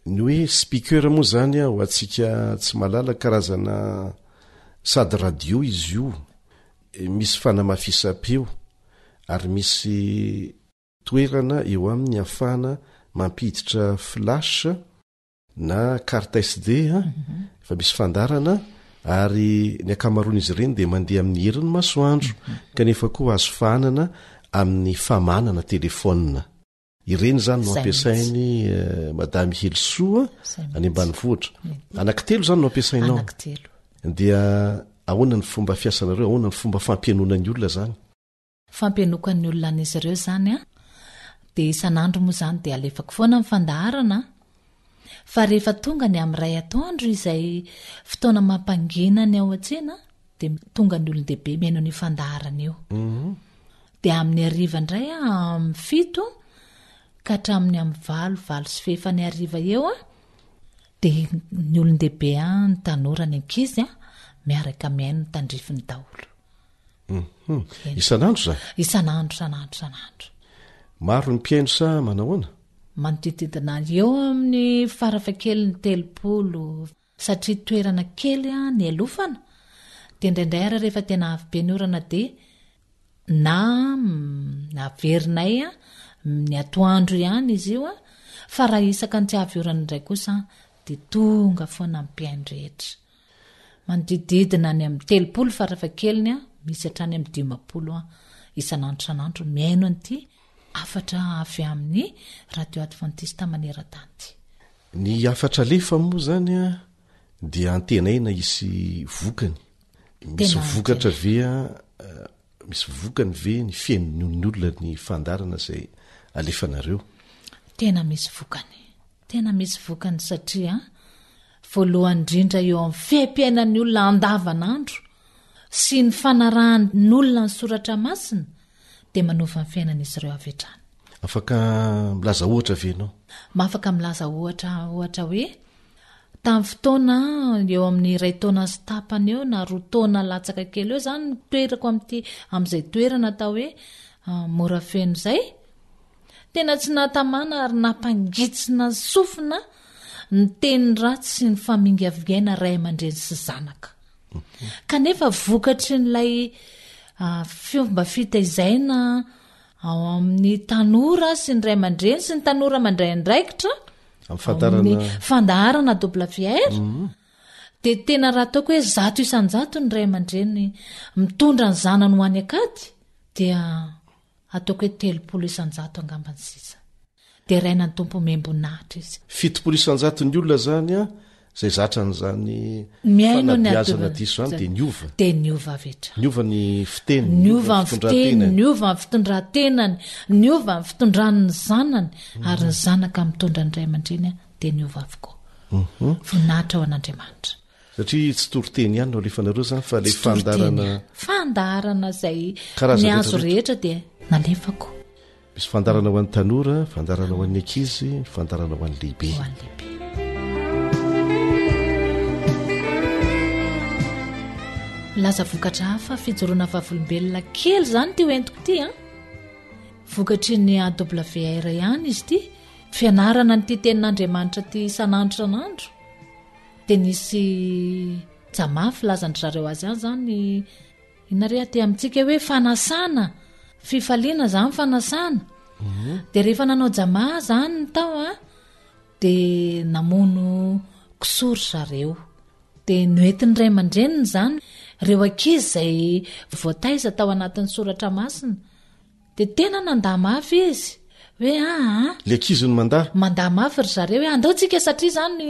Ny hoe speaker moa izany ho antsika tsy mahalala karazana Sady radio izy io, misy fanamafisam-peo ary misy toerana eo aminy ahafahana mampiditra flash na carte SD a, efa misy fandaharana ary ny ankamaroan'izy ireny dia mandeha amin'ny herin'ny masoandro kanefa koa azo fahanana amin'ny famanana telefaonina. Ireny izany no ampiasainy eh, Madame Helisoa any ambanivohitra. Anankitelo izany no ampiasainao. Anankitelo. Dia ahoana ny fomba fiasanareo, ahoana ny fomba fampihainoana ny olona izany? Fampihainoako ny olona an'izy ireo izany an, dia isan'andro moa izany dia alefako foana ny fandaharana an. Fa rehefa tonga ny amin'ny iray atoandro izay fotoana mampangina ny ao an-tsena dia tonga ny olon-dehibe mihaino an'io fandaharana io. Mhm. Dia amin'ny hariva indray an, amin'ny fito ka hatramin'ny amin'ny valo, valo sy fahefany hariva eo an, dia ny olon-dehibe an, ny tanora, ny ankizy an, miaraka mihaino ny tandrifiny daholo. Mhm. Isan'andro izany? Isan'andro, isan'andro, isan'andro. Maro ny mpihaino sa manahoana? Manodididina eo amin'ny farafahakeliny 30 satria toerana kely ny alofana dia indraindray ary rehefa tena avy be ny orana dia na averinay ny atoandro ihany izy io fa raha isaka ny tsy avy orana indray kosa dia tonga foana ny mpihaino rehetra. Manodididina any amin'ny 30 farafahakeliny misy hatrany amin'ny 50 isan'andro isan'andro mihaino an'ity hafatra avy amin'ny Radio Adventiste maneran-tany ity. Ny hafatra alefa moa izany dia antenaina hisy vokany. Misy vokatra ve misy vokany ve ny fihainoan'ny olona ny fandaharana izay alefanareo? Tena misy vokany. Tena misy vokany satria voalohany indrindra eo amin'ny fiaimpiainan'ny olona andavanandro sy ny fanarahan'olona ny soratra masina dia manova ny fiainan'izy ireo avy hatrany. Afaka milaza ohatra ve ianao? Afaka milaza ohatra ohatra hoe tamin'ny fotoana eo amin'ny iray taona sy tapany eo na roa taona latsaka kely eo izany ny toerako amin'ity amin'izay toerana atao hoe ah, Morafeno izay. Tena tsy nahatamana ary nampangitsina sofina ny teny ratsy sy ny famingavingaina ray aman-dreny sy zanaka. Kanefa vokatry n'ilay ah, fomba fitaizana ao amin'ny tanora sy ny ray aman-dreny sy ny tanora mandray andraikitra amin'ny fandaharana WR mhm. dia tena raha ataoko hoe 100% ny ray aman-dreny mitondra ny zanany ho any akady dia Ataoko hoe 30% angamba ny sisa. Deraina ny Tompo omem-boninahitra izy. 70 isan-jaton'ny olona izany an, izay zatra an'izany Mihaino ny fanabeazana diso izany dia niova. Dia niova avy hatrany. Niova ny fiteniny, Niova ny fiteniny, niova ny fitondran-tenany, niova ny fitondrany ny zanany, ary ny zanaka mitondra ny ray aman-dreny dia niova avokoa. Voninahitra ho an'Andriamanitra. Satria tsy toriteny ihany no alefanareo zany fa le fandaharana Fandaharana izay ny azo rehetra dia nalefako. Misy fandaharana ho an'ny tanora, fandaharana ho an'ny ankizy, fandaharana ho an'ny lehibe. Ho an'ny lehibe. Milaza vokatra hafa fijoroana vavolombelona kely izany ity hoentiko ity an. Vokatry ny AWR ihany izy ity. Fianarana an'ity tenin'Andriamanitra ity isan'andro isan'andro. Dia nisy jama filazan-dry zareo azy any izany, inona re aty amintsika hoe fanasana, fifaliana izany fanasana. Mhm. Dia rehefa nanao jama izany ny tao an, dia namono kisoa ry zareo. Dia noentin'ny ray aman-dreniny izany ireo ankizy izay voataiza tao anatin'ny soratra masina. Dia tena nandà mafy izy hoe aa. Le ankizy no mandà? Mandà mafy ry zareo hoe andao tsika satria izany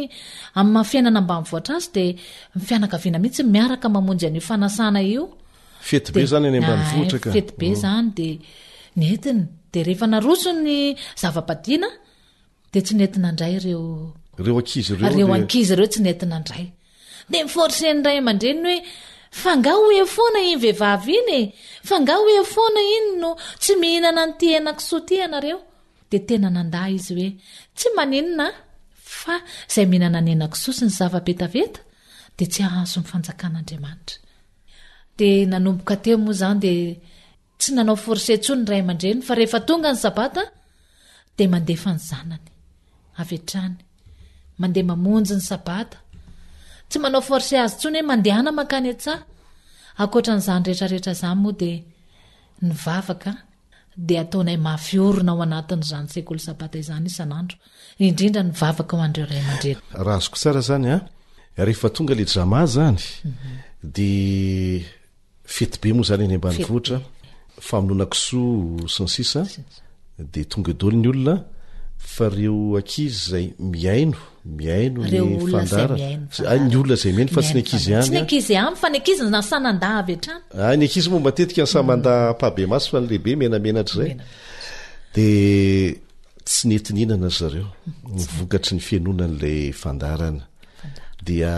amin'ny maha fiainana ambanivohitra azy dia ny fianakaviana mihitsy miaraka mamonjy an'io fanasana io. Fety be izany any ambanivohitra ka. Fety be izany dia nentiny. Dia rehefa naroso ny zava-padiana Dia tsy nety nandray ireo. Ireo ankizy ireo. Ireo ankizy ireo tsy nety nandray. Dia mi-forcer ny ray aman-dreniny hoe fa nga ho eo foana iny vehivavy iny e? Fa nga ho eo foana iny no tsy mihinana an'ity henakisoa ity ianareo? Dia tena nandà izy hoe tsy maninona fa izay mihinana ny henakisoa sy ny zava-betaveta dia tsy hahazo ny fanjakan'Andriamanitra. Dia nanomboka teo moa izany dia Tsy nanao force intsony ny ray aman-dreny fa rehefa tonga ny sabata dia mandefa ny zanany avy hatrany. Mandeha mamonjy ny sabata. Tsy manao force azy intsony hoe mandehana mankany an-tsaha. Ankoatra an'izany rehetra rehetra izany moa dia nivavaka. Dia ataonay mafy orina ao anatin'izany sekoly sabata izany isan'andro, indrindra ny vavaka ho an'ireo ray aman-dreny. Raha azoko tsara zany an, rehefa tonga le drama zany de fety be moa zany any ambanivohitra, famonoana kisoa sy ny sisa, de tonga eo daholo ny olona, fa reo ankizy zay mihaino, mihaino Reo ny olona izay fandaharana, mihaino ny ay, ny olona izay mihaino fa tsy ny Mihaino ankizy fandaharana. ihany Tsy ny an. ankizy ihany fa ny ankizy nasa nandà avy hatrany. Ay, ny ankizy moa matetika ny samy mandà ampahibemaso fa ny lehibe menamenatra izay. De tsy nety nihinana ry zareo, ny vokatry ny fihainoana an'ilay fandaharana. Dia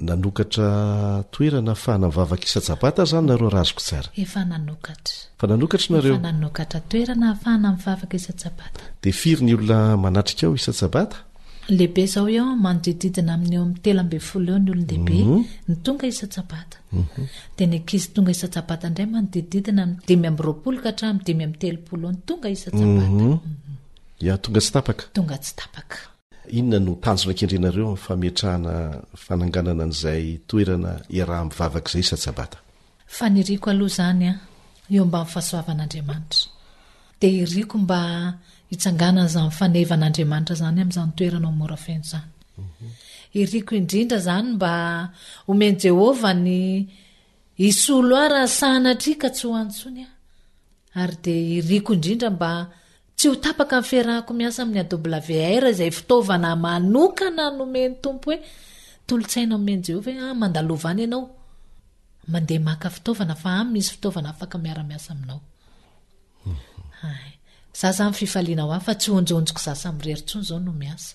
nanokatra toerana ahafahana mivavaka isa-tsabata izany nareo raha azoko tsara? Efa nanokatra. Efa nanokatra nareo? Efa nanokatra toerana ahafahana mivavaka isa-tsabata. Dia firy ny olona manatrika ao isa-tsabata? Lehibe izao eo, manodididina amin'ny eo amin'ny 13 eo ny olon-dehibe mhm. ny tonga isa-tsabata. Mhm. Dia ny ankizy tonga isa-tsabata indray manodididina amin'ny 25 ka hatramin'ny 35 eo ny tonga isa-tsabata. Mhm. Ya, tonga tsy tapaka. Tonga tsy tapaka. Inona no tanjona kendrenareo amin'ny fametrahana fananganana an'izay toerana iaraha-mivavaka izay isa-tsabata? Faniriako aloha izany an, eo ambany fahasoavan'Andriamanitra. Dia iriko mba hitsanganan'izany fanevan'Andriamanitra izany amin'izany toerana ao Morafeno izany. Iriko indrindra izany mba homen'i Jehovah ny hisolo ahy raha sanatria ka tsy ho any intsony aho. Ary dia iriko indrindra mba tsy ho tapaka ny fiarahako miasa amin'ny AWR izay fitaovana manokana nomen'ny Tompo hoe tolo-tsaina omen'i Jehovah hoe ah, mandalova any ianao, mandeha maka fitaovana fa any misy fitaovana afaka miara-miasa aminao. Hay. Za zany fifaliana ho ahy fa tsy honjohonjoko za samirery intsony izao no miasa.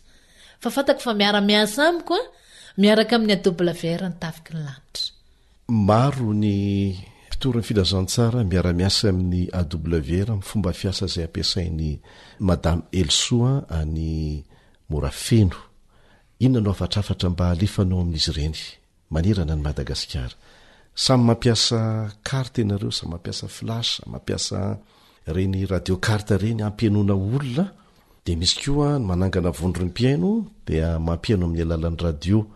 Fa fantako fa miara-miasa amiko a, miaraka amin'ny AWR ny tafiky ny lanitra. Maro ny mpitory ny filazantsara miara-miasa amin'ny AWR amin'ny fomba fiasa izay ampiasain'i Madame Helisoa any Morafeno. Inona no hafatrafatra mba alefanao amin'izy ireny manerana an'i Madagasikara? Samy mampiasa carte ianareo, samy mampiasa flash, samy mampiasa ireny radio carte ireny hampihainoana olona, dia misy koa ny manangana vondrom-pihaino dia mampihaino amin'ny alalan'ny radio.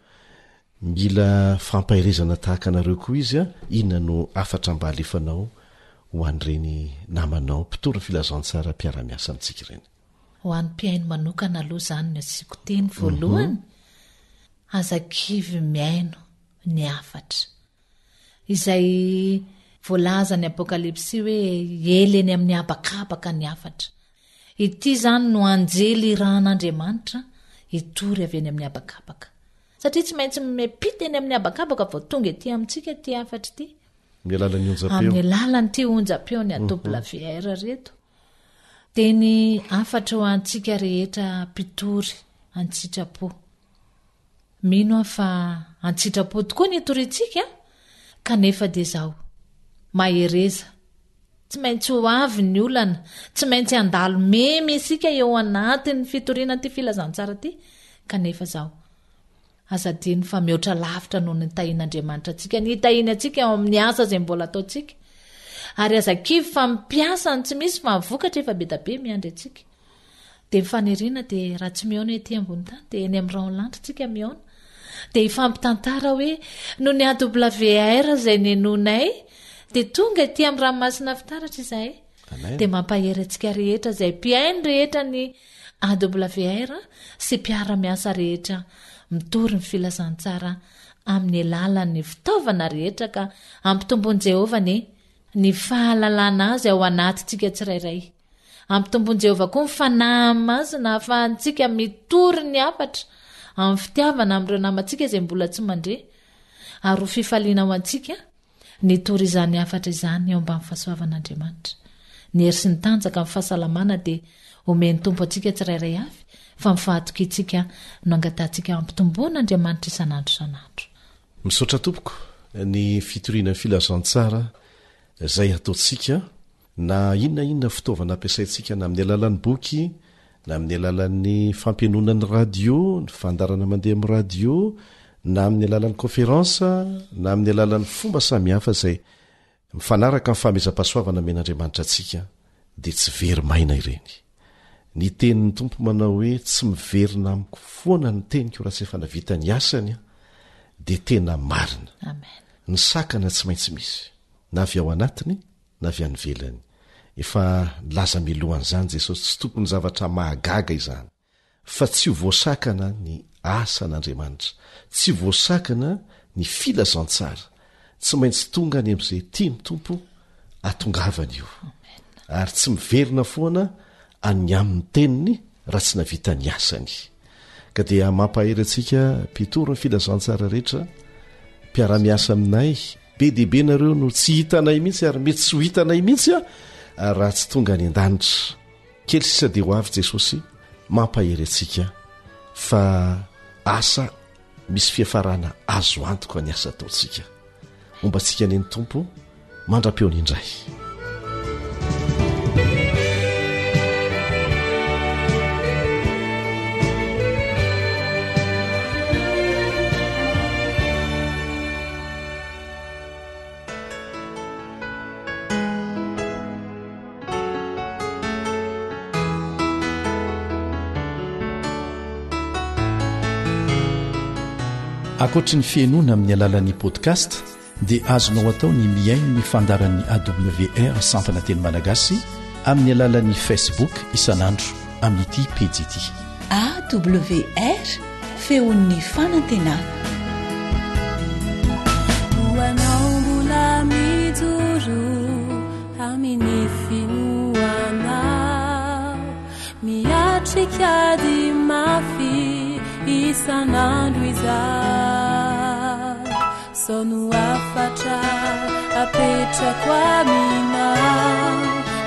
Mila fampaherezana tahaka anareo koa izy a, inona no hafatra mba alefanao ho an'ireny namanao mpitory ny filazantsara mpiara-miasa amintsika ireny? Ho an'ny mpihaino manokana aloha izany no asiako teny voalohany, aza kivy mihaino ny hafatra. Izay voalazan'ny Apokalypsy hoe hiely eny amin'ny habakabaka ny hafatra. Ity izany no anjely irahan'Andriamanitra hitory avy eny amin'ny habakabaka. Satria tsy maintsy miampita eny amin'ny habakabaka vao tonga ety amintsika ity hafatra ity. Amin'ny alalan'ny onjam-peo. Amin'ny alalan'ity onjam-peo ny AWR reto. Dia ny hafatra ho antsika rehetra mpitory an-tsitrapo. Mino aho fa an-tsitrapo tokoa ny hitoriantsika, kanefa dia izao, mahereza. Tsy maintsy ho avy ny olana, tsy maintsy handalo memy isika eo anatin'ny fitoriana ity filazantsara ity, kanefa izao, aza adino fa mihoatra lavitra noho ny tahian'Andriamanitra antsika ny hitahiany antsika ao amin'ny asa izay mbola ataontsika. Ary aza kivy fa mpiasa ny tsy misy fa ny vokatra efa be da be miandry antsika. Dia ny faniriana dia raha tsy mihaona ety ambony tany dia eny amin'ny rahon'ny lanitra tsika mihaona. Dia hifampitantara hoe noho ny AWR izay nenoinay dia tonga ety amin'ny ranomasina fitaratra izahay. Amen. Dia mampahery antsika rehetra izay mpihaino rehetra ny AWR sy mpiara-miasa rehetra mitory ny filazantsara amin'ny alalan'ny fitaovana rehetra ka ampitomboin'i Jehovah anie ny fahalalana azy ao anatintsika tsirairay. Ampitomboin'i Jehovah koa ny fanahy masina ahafahantsika mitory ny hafatra amin'ny fitiavana amin'ireo namantsika izay mbola tsy mandre, ary ho fifaliana ho antsika ny hitory izany hafatra izany eo ambany fahasoavan'Andriamanitra. Ny hery sy ny tanjaka amin'ny fahasalamana dia omen'ny Tompo antsika tsirairay avy, fa ny fahatokiantsika no angatahantsika hampitomboan'Andriamanitra isan'andro isan'andro. Misaotra tompoko ny fitoriana ny filazantsara izay ataontsika. Na inona inona fitaovana ampiasaintsika na amin'ny alalan'ny boky, na amin'ny alalan'ny fampihainoana ny radio, ny fandaharana mandeha amin'ny radio, na amin'ny alalan'ny conférence, na amin'ny alalan'ny fomba samihafa izay mifanaraka amin'ny fahamezam-pahasoavana omen'Andriamanitra antsika, dia tsy very maina ireny. Ny tenin'ny Tompo manao hoe tsy miverina amiko foana ny teniko raha tsy efa navita ny asany aho, dia tena marina. Amen. Ny sakana tsy maintsy misy, na avy ao anatiny, na avy any ivelany. Efa nilaza mialohan'izany Jesosy, tsy tokony zavatra mahagaga izany, fa tsy ho voasakana ny asan'Andriamanitra, tsy ho voasakana ny filazantsara. Tsy maintsy tonga any amin'izay tian'ny Tompo atongavana io. Ary tsy miverina foana any amin'ny teniny raha tsy navita ny asany. Ka dia mampahery antsika mpitory ny filazantsara rehetra, mpiara-miasa aminay, Be dia be nareo no tsy hitanay mihitsy ary mety tsy ho hitanay mihitsy a raha tsy tonga any an-danitra. Kely sisa dia ho avy Jesosy mampahery antsika fa asa misy fiafarana azo antoka ny asa ataontsika. Homba antsika anie ny Tompo mandra-peony indray. Ankoatry ny fihainoana amin'ny alalan'ny podcast dia azonao atao ny mihaino ny fandaharan'ny AWR sampana teny malagasy amin'ny alalan'ny Facebook isan'andro amin'ity pejy ity. AWR, feon'ny fanantenana. Ho anao mbola mijoro amin'ny finoanao Miatrika ady mafy isan'andro izaho Zao no hafatra apetrako aminao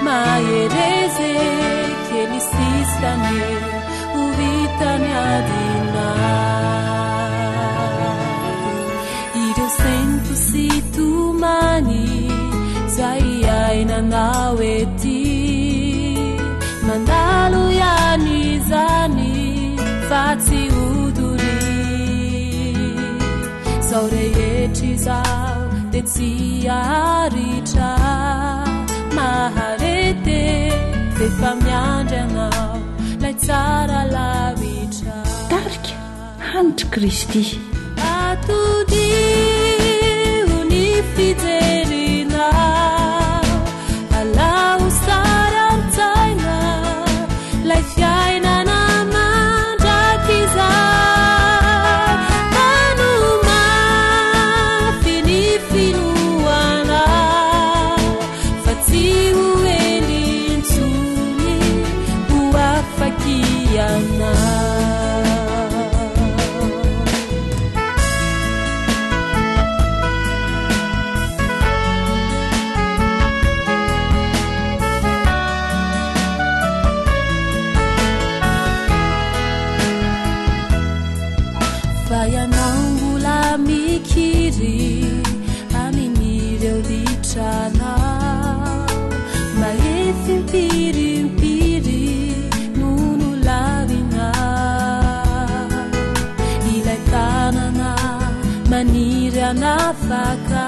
Mahereza e, kely sisa anie ho vita ny adinao Ireo sento sy tomany zay iainanao ety Mandalo ihany izany fa tsy ho doria Zao rehetra izao dia tsy haharitra Maharete f'efa miandry anao lay tsara lavitra Tarika Hanitry Kristy. Atodiho ny fijerinao, alao sary an-tsaina lay fiainana mandrakizay. Tano mafy ny finoanao fa tsy ho ela intsony ho afaka ianao. Fa ianao mbola mikiry amin'ireo ditranao Mahefy impiry impiry no nolavinao Ilay tanana maniry hanafaka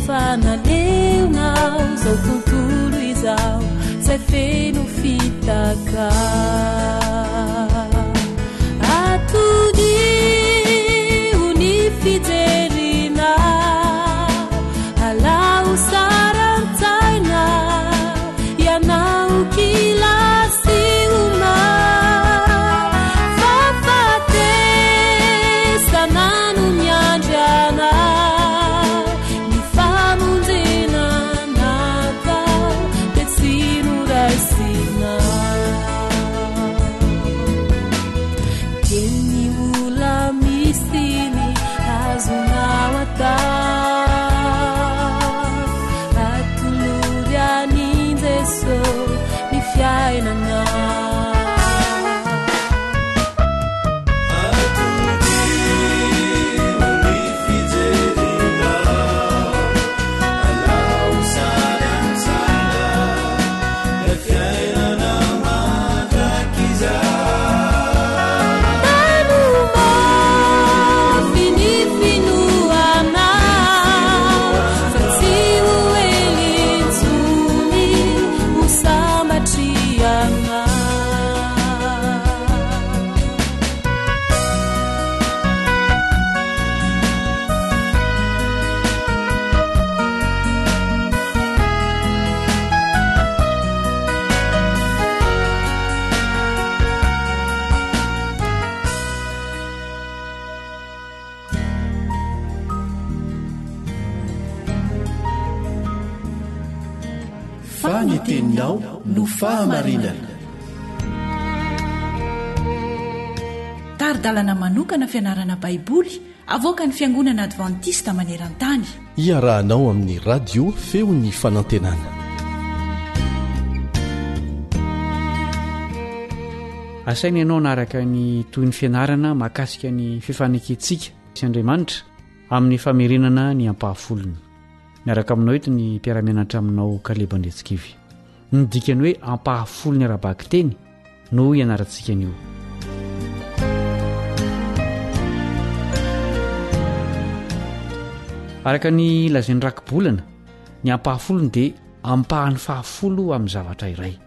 Fa naleonao izao tontolo izao Izay feno fitaka Atodiho ny fijerinao Alao sary an-tsaina ianao kila sy omaly Fahafatesana no miandry anao Ny famonjena natao dia tsy noraisinao. ny teninao no fahamarinana. Tari-dalana manokana fianarana Baiboly avoakan'ny Fiangonana Advantista maneran-tany. Iarahanao amin'ny Radio Feon'ny Fanantenana. Asaina ianao hanaraka ny tohin'ny fianarana mahakasika ny fifanekentsika sy Andriamanitra amin'ny famerenana ny ampahafolony. Miaraka aminao eto ny mpiara-mianatra aminao Kaleba Andriantsikivy. Ny dikany hoe ampahafolony ara-bakiteny no ianarantsika anio. Araka ny lazain'ny rakibolana, ny ampahafolony dia ampahany fahafolo amin'ny zavatra iray.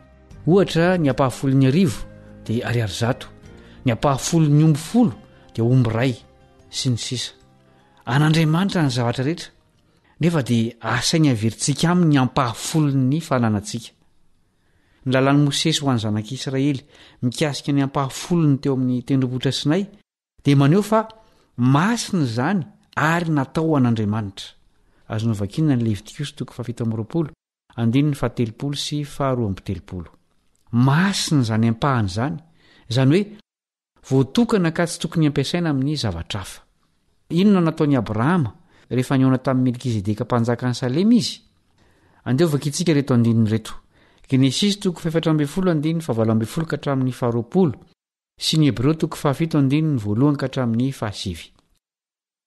Ohatra, ny ampahafolon'ny arivo dia ariary zato, ny ampahafolon'ny omby folo dia omby iray, sy ny sisa. An'Andriamanitra ny zavatra rehetra, nefa dia asainy averintsika aminy ny ampahafolon'ny fananantsika. Ny lalàn'i Mosesy ho an'ny zanak'Israely mikasika ny ampahafolony teo amin'ny tendrombohitra Sinay dia maneho fa masina izany ary natao ho an'Andriamanitra. Azonao vakiana ny Levitikosy toko fahafito amby roapolo, andininy fahatelopolo sy faharoa amby telopolo. Masina izany ampahany izany, izany hoe Voatokana ka tsy tokony hampiasaina amin'ny zavatra hafa. Inona no nataon'i Abrahama rehefa nihaona tamin'i Melkizedeka mpanjakan'i Salema izy? Andeha hovakintsika ireto andininy ireto. Genesisy toko fahefatra ambin'ny folo andininy fahavalo ambin'ny folo ka hatramin'ny faharoapolo sy ny Hebreo toko fahafito andininy voalohany ka hatramin'ny fahasivy.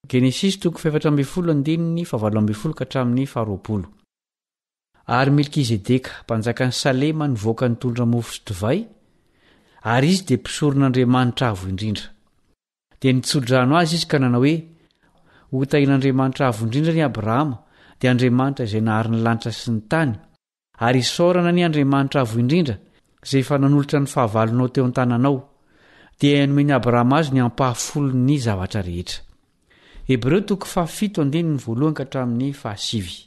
Genesisy toko fahefatra ambin'ny folo andininy fahavalo ambin'ny folo ka hatramin'ny faharoapolo. Ary Melkizedeka, mpanjakan'i Salema, nivoaka nitondra mofo sy divay, ary izy dia mpisoron'Andriamanitra Avo Indrindra. Dia nitso-drano azy izy ka nanao hoe, Hotahin'Andriamanitra Avo Indrindra anie Abrahama, dia Andriamanitra izay nahary ny lanitra sy ny tany, ary isaorana anie Andriamanitra Avo Indrindra, izay efa nanolotra ny fahavalonao teo an-tananao. Dia nomen'i Abrahama azy ny ampahafolon'ny zavatra rehetra. Hebreo toko fahafito andininy voalohany ka hatramin'ny fahasivy.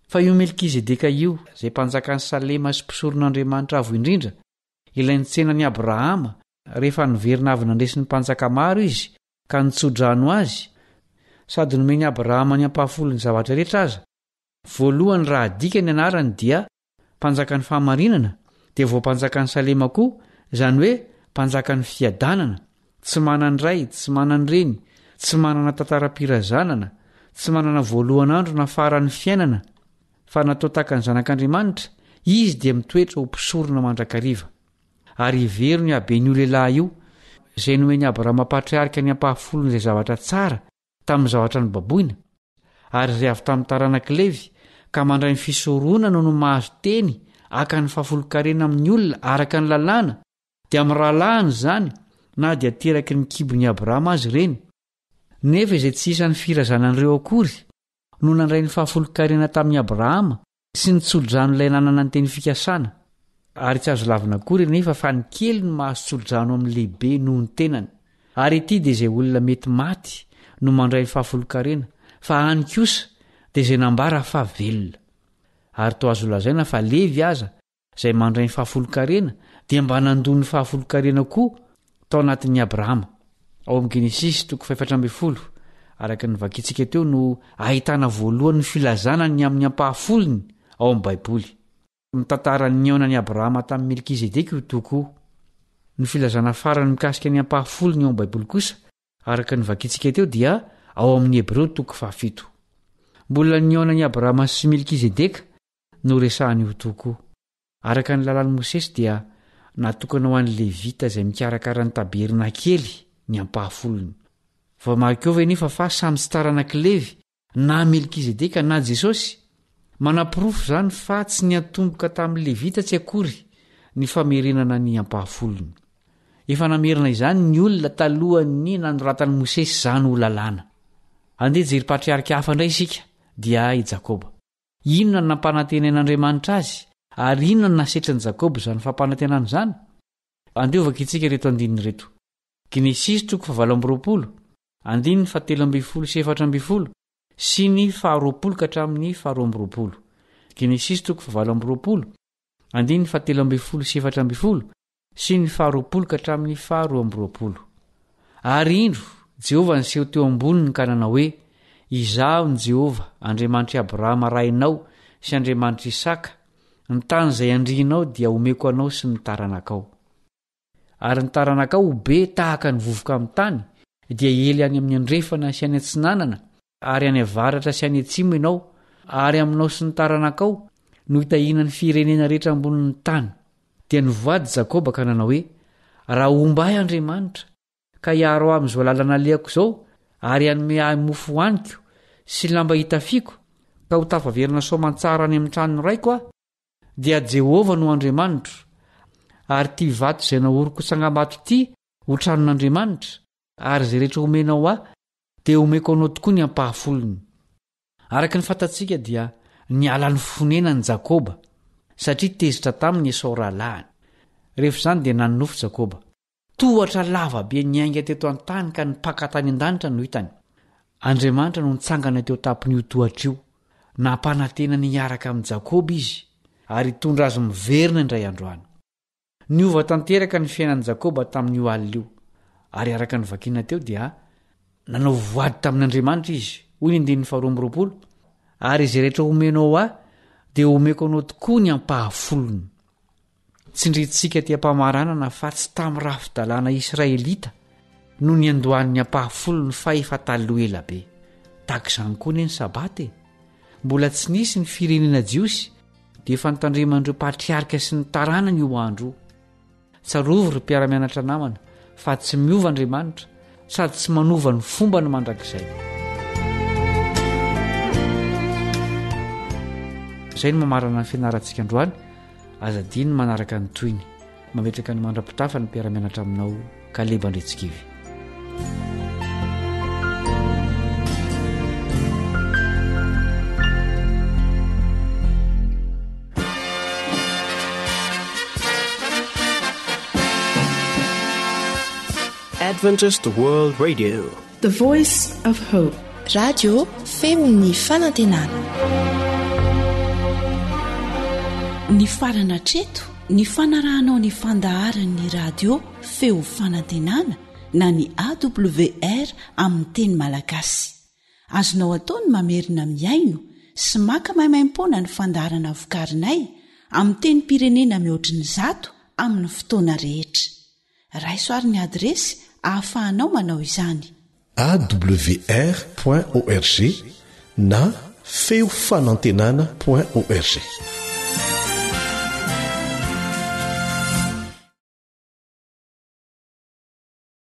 Fa io Melkizedeka io, izay mpanjakan'i Salema sy mpisoron'Andriamanitra Avo Indrindra, ilay nitsena an'i Abrahama, rehefa niverina avy nandresy ny mpanjaka maro izy ka nitso-drano azy, sady nomen'i Abrahama ny ampahafolon'ny zavatra rehetra aza, voalohany raha adika ny anarany dia Mpanjakan'ny fahamarinana, dia vao Mpanjakan'i Salema koa, izany hoe Mpanjakan'ny fiadanana, tsy manan-dray, tsy manan-dreny, tsy manana tantaram-pirazanana, tsy manana voalohan'andro na faran'ny fiainana, fa natao tahaka ny Zanak'Andriamanitra, izy dia mitoetra ho mpisorona mandrakariva. Ary hevero ny haben'io lehilahy io, izay nomen'i Abrahama patriarika ny ampahafolon'izay zavatra tsara tamin'ny zavatra nobaboina, ary izay avy tamin'ny taranak'i Levy ka mandray ny fisoronana no mahazo teny haka ny fahafolonkarena amin'ny olona araka ny lalàna, dia amin'ny rahalahiny izany na dia teraky ny kibon'i Abrahama aza ireny. Nefa izay tsy isan'ny firazanan'ireo akory no nandray ny fahafolonkarena tamin'i Abrahama sy ny tsodrano ilay nanana ny teny fikasana, ary tsy azo lavina akory anefa fa ny kely no mahazo tsodrano amin'ny lehibe noho ny tenany, ary ety dia izay olona mety maty no mandray ny fahafolonkarena, fa any kosa dia izay nambara fa velona. Ary toa azo lazaina fa Levy aza izay mandray ny fahafolonkarena dia mba nandoa ny fahafolonkarena koa tao anatin'i Abrahama. Ao amin'ny Genesisy toko fahefatra ambin'ny folo, araka ny vakintsika teo no ahitana voalohany ny filazana ny amin'ny ampahafolony ao amin'ny Baiboly. Mitantara ny nihaonan'i Abrahama tamin'i Melkizedeka io toko io. Ny filazana farany mikasika ny ampahafolony ao amin'ny Baiboly kosa, araka ny vakintsika teo, dia ao amin'ny Hebreo toko fahafito. Mbola nihaonan'i Abrahama sy Melkizedeka no resahan'io toko io. Araka ny lalàn'i Mosesy dia natokana ho an'ny Levita izay mikarakara ny tabernakely ny ampahafolony. Voamarikao ve anefa fa samy tsy taranak'i Levy na Melkizedeka na Jesosy? Manaporofo izany fa tsy niantomboka tamin'ny Levita tsy akory ny famerenana ny ampahafolony. Efa namerina izany ny olona talohan'ny nanoratan'i Mosesy izany ho lalàna. Andeha hijery patriarika hafa indray isika, dia i Jakoba. Inona no nampanantenain'Andriamanitra azy, ary inona no nasetrin'i Jakoba izany fampanantenana izany? Andeha hovakintsika ireto andininy ireto. Genesisy toko fahavalo amby roapolo, andininy fahatelo ambin'ny folo sy efatra ambin'ny folo, sy ny faharoapolo ka hatramin'ny faharoa amby roapolo. Genesisy toko fahavalo amby roapolo, andininy fahatelo ambin'ny folo sy efatra ambin'ny folo, sy ny faharoapolo ka hatramin'ny faharoa amby roapolo. Ary indro, Jehovah niseho teo amboniny ka nanao hoe, Izaho no Jehovah, Andriamanitr'i Abrahama rainao sy Andriamanitr'i Isaka. Ny tany izay andrianao dia homeko anao sy ny taranakao. Ary ny taranakao ho be tahaka ny vovoka amin'ny tany, dia hiely any amin'ny andrefana sy any atsinanana ary any avaratra sy any atsimo ianao, ary aminao sy ny taranakao no hitahiana ny firenena rehetra ambonin'ny tany. Dia nivoady Jakoba ka nanao hoe, Raha homba ahy Andriamanitra, ka hiaro ahy amin'izao lalana alehako izao, ary hanome ahy mofo hohaniko sy lamba hitafiako, ka ho tafaverina soamantsara any amin'ny tranon'ny raiko aho, dia Jehovah no Andriamanitro, ary ity vato izay naoriko tsangambato ity ho tranon'Andriamanitra, ary izay rehetra omenao ahy dia omeko anao tokoa ny ampahafolony. Araka ny fantatsika dia niala ny fonenany Jakoba, satria tezitra taminy Esao rahalahiny. Rehefa izany dia nanonofy Jakoba. Tohatra lava be niainga teto an-tany ka nipaka tany an-danitra no hitany. Andriamanitra no nitsangana teo an-tampon'io tohatra io. Nampanantena ny hiaraka amin'i Jakoba izy, ary hitondra azy miverina indray andro any. Niova tanteraka ny fiainan'i Jakoba tamin'io alina io, ary araka ny vakina teo dia nanao voady tamin'Andriamanitra izy. Hoy ny andininy faharoa amby 20, Ary izay rehetra omenao ahy dia homeko anao tokoa ny ampahafolony. Tsindrintsika aty am-pamaranana fa tsy tamin'ny rafi-dalàna israelita no niandohan'ny ampahafolony fa efa taloha ela be. Tahaka izany koa anie ny Sabata e! Mbola tsy nisy ny firenena jiosy dia efa notandreman'ireo patriarika sy ny taranany io andro io. Tsarovy ry mpiara-mianatra namana fa tsy miova Andriamanitra sady tsy manova ny fombany mandrakizay. Izay no mamarana ny fianarantsika androany. Aza adino ny manaraka ny tohiny. Mametraka ny mandra-pitafa ny mpiara-mianatra aminao Kaleba Andretsikivy. Adventist World Radio. The Voice of Hope. Radio feon'ny fanantenana. Nifarana hatreto ny fanarahanao ny fandaharan'ny radio feo fanantenana na ny AWR amin'ny teny malagasy. Azonao atao ny mamerina mihaino sy maka maimaimpoana ny fandaharana vokarinay amin'ny tenim-pirenena mihoatry ny zato amin'ny fotoana rehetra. Raiso ary ny adiresy ahafahanao manao izany. Awr point org na feo fanantenana point org.